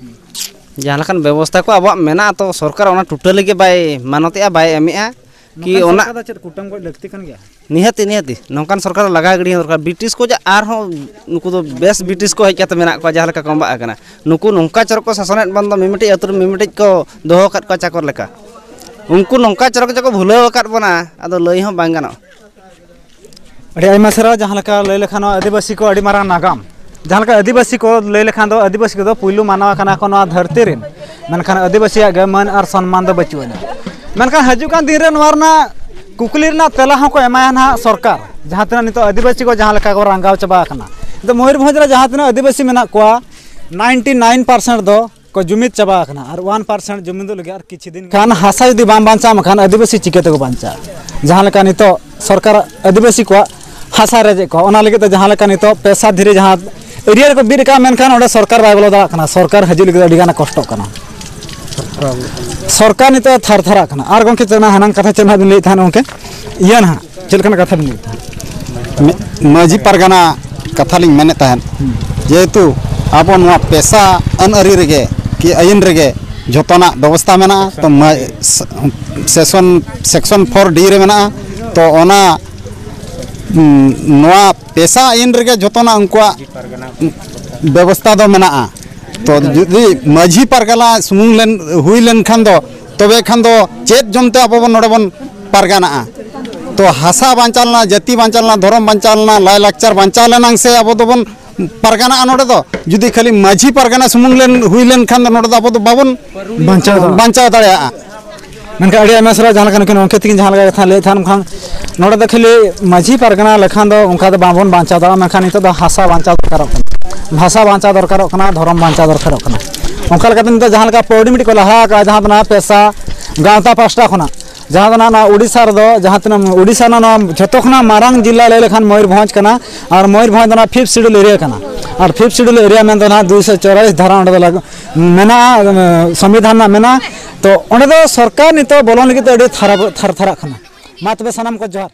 ᱡᱟᱦᱟᱸ ᱞᱮᱠᱟᱱ ᱵᱮᱵᱚᱥᱛᱷᱟ ᱠᱚ ᱟᱵᱚᱣᱟᱜ ᱢᱮᱱᱟᱜᱼᱟ, ᱛᱚ ᱥᱚᱨᱠᱟᱨ ᱚᱱᱟ ᱴᱳᱴᱟᱞᱤ ᱜᱮ ᱵᱟᱭ ᱢᱟᱱᱚᱛᱮᱜᱼᱟ, ᱵᱟᱭ ᱮᱢᱮᱜᱼᱟ᱾ ᱠᱤ ᱱᱚᱝᱠᱟᱱ ᱚᱱᱟ ᱥᱚᱨᱠᱟᱨ ᱫᱚ ᱪᱮᱫ ᱠᱩᱴᱟᱹᱢ ᱜᱚᱡ ᱞᱟᱹᱠᱛᱤ ᱠᱟᱱ ᱜᱮᱭᱟ? ᱱᱤᱦᱟᱹᱛᱤ, ᱱᱤᱦᱟᱹᱛᱤ᱾ ᱱᱚᱝᱠᱟᱱ ᱥᱚᱨᱠᱟᱨ ᱞᱟᱜᱟ ᱜᱤᱰᱤ ᱫᱚᱨᱠᱟᱨ᱾ ᱵᱨᱤᱴᱤᱥ ᱠᱚ ᱡᱟ-, ᱟᱨᱦᱚᱸ ᱱᱩᱠᱩ ᱫᱚ ᱵᱮᱥ ᱵᱨᱤᱴᱤᱥ ᱠᱚ ᱦᱮᱡ ᱠᱟᱛᱮ ᱢᱮᱱᱟᱜ ᱠᱚᱣᱟ, ᱡᱟᱦᱟᱸ ᱞᱮᱠᱟ ᱠᱚ ᱵᱟᱜ ᱟᱠᱟᱱᱟ᱾ ᱱᱩᱠᱩ ᱱᱚᱝᱠᱟ ᱪᱚᱨᱚᱠ ᱠᱚ ᱥᱟᱥᱚᱱᱮᱫ ᱵᱚᱱ ᱫᱚ, ᱢᱤᱢᱤᱫᱴᱤᱡ ᱟᱹᱛᱩ ᱨᱮ ᱢᱤᱢᱤᱫᱴᱤᱡ ᱠᱚ ᱫᱚᱦᱚ ᱟᱠᱟᱫ ᱠᱚᱣᱟ ᱪᱟᱠᱚᱨ ᱞᱮᱠᱟ᱾ ᱩᱱᱠᱩ ᱱᱚᱝᱠᱟ ᱪᱚᱨᱚᱠ ᱪᱚᱠᱚ ᱵᱷᱩᱞᱟᱹᱣ ᱟᱠᱟᱫ ᱵᱚᱱᱟ, ᱟᱫᱚ ᱞᱟᱹᱭ ᱦᱚᱸ ᱵᱟᱝ ᱜᱟᱱᱚᱜᱼᱟ᱾ ᱟᱹᱰᱤ ᱟᱭᱢᱟ ᱥᱟᱨᱦᱟᱣ᱾ ᱡᱟᱦᱟᱸ ᱞᱮᱠᱟ ᱞᱟᱹᱭ ᱞᱮᱠᱷᱟᱱ ᱱᱚᱣᱟ ᱟᱹᱫᱤᱵᱟᱹᱥᱤ ᱠᱚ ᱟᱹᱰᱤ ᱢᱟᱨᱟᱝ ᱱᱟᱜᱟᱢ, ᱡᱟᱦᱟᱸ ᱞᱮᱠᱟ ᱟᱹᱫᱤᱵᱟᱹᱥᱤ ᱠᱚ ᱞᱟᱹᱭ ᱞᱮᱠᱷᱟᱱ ᱫᱚ ᱟᱹᱫᱤᱵᱟᱹᱥᱤ ᱠᱚᱫᱚ ᱯᱩᱭᱞᱩ ᱢᱟᱱᱟᱣ ᱠᱟᱱᱟ ᱠᱚ ᱱᱚᱣᱟ ᱫᱷᱟᱹᱨᱛᱤ ᱨᱮᱱ, ᱢᱮᱱᱠᱷᱟᱱ ᱟᱹᱫᱤᱵᱟᱹᱥᱤᱭᱟᱜ ᱜᱮ ᱢᱟᱹᱱ ᱟᱨ ᱥᱚᱱᱢᱟᱱ ᱫᱚ ᱵᱟᱹᱪᱩᱜ ᱟᱹᱱᱤᱡ᱾ ᱢᱮᱱᱠᱷᱟᱱ ᱦᱤᱡᱩᱜ ᱠᱟᱱ ᱫᱤᱱ ᱨᱮ ᱱᱚᱣᱟ ᱨᱮᱱᱟᱜ ᱠᱩᱠᱞᱤ ᱨᱮᱱᱟᱜ ᱛᱮᱞᱟ ᱦᱚᱸᱠᱚ ᱮᱢᱟᱭᱟ ᱱᱟᱦᱟᱜ ᱥᱚᱨᱠᱟᱨ, ᱡᱟᱦᱟᱸ ᱛᱤᱱᱟᱹᱜ ᱱᱤᱛᱚᱜ ᱟᱹᱫᱤᱵᱟᱹᱥᱤ ᱠᱚ ᱡᱟᱦᱟᱸ ᱞᱮᱠᱟ ᱠᱚ ᱨᱟᱸᱜᱟᱣ ᱪᱟᱵᱟ ᱟᱠᱟᱱᱟ᱾ ᱱᱤᱛᱚᱜ ᱢᱚᱭᱩᱨᱵᱷᱚᱸᱡᱽ ᱨᱮ ᱡᱟᱦᱟᱸ ᱛᱤᱱᱟᱹᱜ ᱟᱹᱫᱤᱵᱟᱹᱥᱤ ᱢᱮᱱᱟᱜ ᱠᱚᱣᱟ, ninety nine percent ᱫᱚ ᱠᱚ ᱡᱩᱢᱤᱫ ᱪᱟᱵᱟ ᱟᱠᱟᱱᱟ᱾ ᱟᱨ one percent ᱡᱩᱢᱤᱫᱚᱜ ᱞᱟᱹᱜᱤᱫ ᱟᱨ ᱠᱤᱪᱷᱩ ᱫᱤᱱ ᱠᱷᱟᱱ ᱦᱟᱥᱟ ᱡᱩᱫᱤ ᱵᱟᱝ ᱵᱟᱧᱪᱟᱣ ᱢᱮᱠᱷᱟᱱ ᱟᱹᱫᱤᱵᱟᱹᱥᱤ ᱪᱤᱠᱟᱹ ᱛᱮᱠᱚ ᱵᱟᱧᱪᱟᱜᱼᱟ? ᱡᱟᱦᱟᱸ ᱞᱮᱠᱟ ᱱᱤᱛᱚᱜ ᱥᱚᱨᱠᱟᱨ ᱟᱹᱫᱤᱵᱟᱹᱥᱤ ᱠᱚᱣᱟᱜ ᱦᱟᱥᱟ ᱨᱮᱡᱮᱫ ᱠᱚᱣᱟ, ᱚᱱᱟ ᱞᱟᱹᱜᱤᱫ ᱛᱮ ᱡᱟᱦᱟᱸ ᱞᱮᱠᱟ ᱱᱤᱛᱚᱜ ᱯᱮᱥᱟ ᱫᱷᱤᱨᱤ ᱡᱟᱦᱟᱸ ᱮᱨᱤᱭᱟ ᱨᱮᱠᱚ ᱵᱤᱫ ᱟᱠᱟᱫᱼᱟ, ᱢᱮᱱᱠᱷᱟᱱ ᱚᱸᱰᱮ ᱥᱚᱨᱠᱟᱨ ᱵᱟᱭ ᱵᱚᱞᱚ ᱫᱟᱲᱮᱭᱟᱜ ᱠᱟᱱᱟ᱾ ᱥᱚᱨᱠᱟᱨ ᱦᱤᱡᱩᱜ ᱞᱟᱹᱜᱤᱫ ᱟᱹᱰᱤ ᱜᱟᱱᱮ ᱠᱚᱥᱴᱚᱜ ᱠᱟᱱᱟ᱾ ᱥᱚᱨᱠᱟᱨ ᱱᱤᱛᱚᱜ ᱛᱷᱟᱨ ᱛᱷᱟᱨᱟᱜ ᱠᱟᱱᱟ᱾ ᱟᱨ ᱜᱚᱢᱠᱮ, ᱪᱮᱫ ᱚᱱᱟ ᱦᱟᱱᱟᱝ ᱠᱟᱛᱷᱟ ᱪᱮᱫ ᱱᱟᱦᱟᱜ ᱵᱤᱱ ᱞᱟᱹᱭᱮᱫ ᱛᱟᱦᱮᱸᱫ ᱜᱚᱢᱠᱮ? ᱤᱭᱟᱹ ᱱᱟᱦᱟᱜ ᱪᱮᱫ ᱞᱮᱠᱟᱱᱟᱜ ᱠᱟᱛᱷᱟ ᱵᱤᱱ ᱞᱟᱹᱭᱮᱫ ᱛᱟᱦᱮᱸᱫ? ᱢᱟᱹᱡᱷᱤ ᱯᱟᱨᱜᱟᱱᱟ ᱠᱟᱛᱷᱟ ᱞᱤᱧ ᱢᱮᱱᱮᱫ ᱛᱟᱦᱮᱸᱫ, ᱡᱮᱦᱮᱛᱩ ᱟᱵᱚ ᱱᱚᱣᱟ ᱯᱮᱥᱟ ᱟᱹᱱ ᱟᱹᱨᱤ ᱨᱮᱜᱮ ᱠᱤ ᱟᱹᱭᱤᱱ ᱨᱮᱜᱮ ᱡᱷᱚᱛᱚᱱᱟᱜ ᱵᱮᱵᱚᱥᱛᱷᱟ ᱢᱮᱱᱟᱜᱼᱟ, ᱛᱚ ᱢᱟ-, ᱥᱮᱥᱚᱱ, section four D ᱨᱮ ᱢᱮᱱᱟᱜᱼᱟ᱾ ᱛᱚ ᱚᱱᱟ, ᱩᱸ, ᱱᱚᱣᱟ ᱯᱮᱥᱟ ᱟᱹᱭᱤᱱ ᱨᱮᱜᱮ ᱡᱷᱚᱛᱚᱱᱟᱜ ᱩᱱᱠᱩᱣᱟᱜ ᱵᱮᱵᱚᱥᱛᱷᱟ ᱫᱚ ᱢᱮᱱᱟᱜᱼᱟ᱾ ᱛᱚ ᱡᱩᱫᱤ ᱢᱟᱹᱡᱷᱤ ᱯᱟᱨᱜᱟᱱᱟ ᱥᱩᱢᱩᱝ ᱞᱮᱱ, ᱦᱩᱭ ᱞᱮᱱᱠᱷᱟᱱ ᱫᱚ, ᱛᱚᱵᱮ ᱠᱷᱟᱱ ᱫᱚ ᱪᱮᱫ ᱡᱚᱢᱛᱮ ᱟᱵᱚ ᱵᱚᱱ ᱱᱚᱰᱮ ᱵᱚᱱ ᱯᱟᱨᱜᱟᱱᱟᱜᱼᱟ? ᱛᱚ ᱦᱟᱥᱟ ᱵᱟᱧᱪᱟᱣ ᱞᱮᱱᱟ, ᱡᱟᱹᱛᱤ ᱵᱟᱧᱪᱟᱣ ᱞᱮᱱᱟ, ᱫᱷᱚᱨᱚᱢ ᱵᱟᱧᱪᱟᱣ ᱞᱮᱱᱟ, ᱞᱟᱭᱼᱞᱟᱠᱪᱟᱨ ᱵᱟᱧᱪᱟᱣ ᱞᱮᱱᱟᱝ ᱥᱮ ᱟᱵᱚ ᱫᱚᱵᱚᱱ ᱯᱟᱨᱜᱟᱱᱟᱜᱼᱟ᱾ ᱱᱚᱰᱮ ᱫᱚ ᱡᱩᱫᱤ ᱠᱷᱟᱹᱞᱤ ᱢᱟᱹᱡᱷᱤ ᱯᱟᱨᱜᱟᱱᱟ ᱥᱩᱢᱩᱝ ᱞᱮᱱ, ᱦᱩᱭ ᱞᱮᱱᱠᱷᱟᱱ ᱫᱚ ᱱᱚᱰᱮ ᱫᱚ ᱟᱵᱚ ᱫᱚ ᱵᱟᱵᱚᱱ ᱵᱟᱧᱪᱟᱣ ᱫᱟᱲᱮᱭᱟᱜᱼᱟ᱾ ᱵᱟᱧᱪᱟᱣ ᱫᱟᱲᱮᱭᱟᱜᱼᱟ᱾ ᱢᱮᱱᱠᱷᱟᱱ ᱟᱹᱰᱤ ᱟᱭᱢᱟ ᱥᱟᱨᱦᱟᱣ, ᱡᱟᱦᱟᱸ ᱞᱮᱠᱟ ᱱᱩᱠᱤᱱ ᱜᱚᱢᱠᱮ ᱛᱟᱹᱠᱤᱱ ᱡᱟᱦᱟᱸ ᱞᱮᱠᱟ ᱠᱟᱛᱷᱟ ᱞᱟᱹᱭᱮᱫ ᱛᱟᱦᱮᱱ, ᱠᱷᱟᱱ ᱱᱚᱰᱮ ᱫᱚ ᱠᱷᱟᱹᱞᱤ ᱢᱟᱹᱡᱷᱤ ᱯᱟᱨᱜᱟᱱᱟ ᱞᱮᱠᱷᱟᱱ ᱫᱚ ᱚᱱᱠᱟ ᱫᱚ ᱵᱟᱝᱵᱚᱱ ᱵᱟᱧᱪᱟᱣ ᱫᱟᱲᱮᱭᱟᱜᱼᱟ᱾ ᱢᱮᱱᱠᱷᱟᱱ ᱱᱤᱛᱚᱜ ᱫᱚ ᱦᱟᱥᱟ ᱵᱟᱧᱪᱟᱣ ᱫᱚᱨᱠᱟᱨᱚᱜ ᱠᱟᱱᱟ, ᱵᱷᱟᱥᱟ ᱵᱟᱧᱪᱟᱣ ᱫᱚᱨᱠᱟᱨᱚᱜ ᱠᱟᱱᱟ, ᱫᱷᱚᱨᱚᱢ ᱵᱟᱧᱪᱟᱣ ᱫᱚᱨᱠᱟᱨᱚᱜ ᱠᱟᱱᱟ᱾ ᱚᱱᱠᱟ ᱞᱮᱠᱟᱛᱮ ᱱᱤᱛᱚᱜ ᱡᱟᱦᱟᱸ ᱞᱮᱠᱟ ᱯᱟᱹᱣᱲᱤ ᱢᱤᱫᱴᱤᱡ ᱠᱚ ᱞᱟᱦᱟ ᱟᱠᱟᱫᱼᱟ, ᱡᱟᱦᱟᱸ ᱫᱚ ᱱᱚᱣᱟ ᱯᱮᱥᱟ ᱜᱟᱶᱛᱟ ᱯᱟᱥᱴᱟ ᱠᱷᱚᱱᱟᱜ, ᱡᱟᱦᱟᱸ ᱫᱚ ᱱᱟᱦᱟᱜ ᱱᱚᱣᱟ ᱳᱰᱤᱥᱟ ᱨᱮᱫᱚ, ᱡᱟᱦᱟᱸ ᱛᱤᱱᱟᱹᱜ ᱳᱰᱤᱥᱟ ᱨᱮᱱᱟᱜ ᱱᱚᱣᱟ ᱡᱷᱚᱛᱚ ᱠᱷᱚᱱᱟᱜ ᱢᱟᱨᱟᱝ ᱡᱤᱞᱟ ᱞᱟᱹᱭ ᱞᱮᱠᱷᱟᱱ ᱢᱚᱭᱩᱨᱵᱷᱚᱸᱡᱽ ᱠᱟᱱᱟ᱾ ᱟᱨ ᱢᱚᱭᱩᱨᱵᱷᱚᱸᱡᱽ ᱫᱚ ᱱᱟᱦᱟᱜ fifth schedule area ᱠᱟᱱᱟ᱾ ᱟᱨ fifth schedule area ᱢᱮᱱᱫᱚ ᱱᱟᱦᱟᱜ ᱫᱩᱭᱥᱚ ᱪᱚᱣᱨᱟᱞᱤᱥ ᱫᱷᱟᱨᱟ ᱚᱸᱰᱮ ᱫᱚ ᱞᱟᱹᱜᱩ ᱢᱮᱱᱟᱜᱼᱟ, ᱥᱚᱝᱵᱤᱫᱷᱟᱱ ᱨᱮᱱᱟᱜ ᱢᱮᱱᱟᱜᱼᱟ᱾ ᱛᱚ ᱚᱸᱰᱮ ᱫᱚ ᱥᱚᱨᱠᱟᱨ ᱱᱤᱛᱚᱜ ᱵᱚᱞᱚᱱ ᱞᱟᱹᱜᱤᱫ ᱛᱮ ᱟᱹᱰᱤ ᱛᱷᱟᱨ-, ᱛᱷᱟᱨ ᱛᱷᱟᱨᱟᱜ ᱠᱟᱱᱟ᱾ ᱢᱟ ᱛᱚᱵᱮ ᱥᱟᱱᱟᱢ ᱠᱚ ᱡᱚᱦᱟᱨ᱾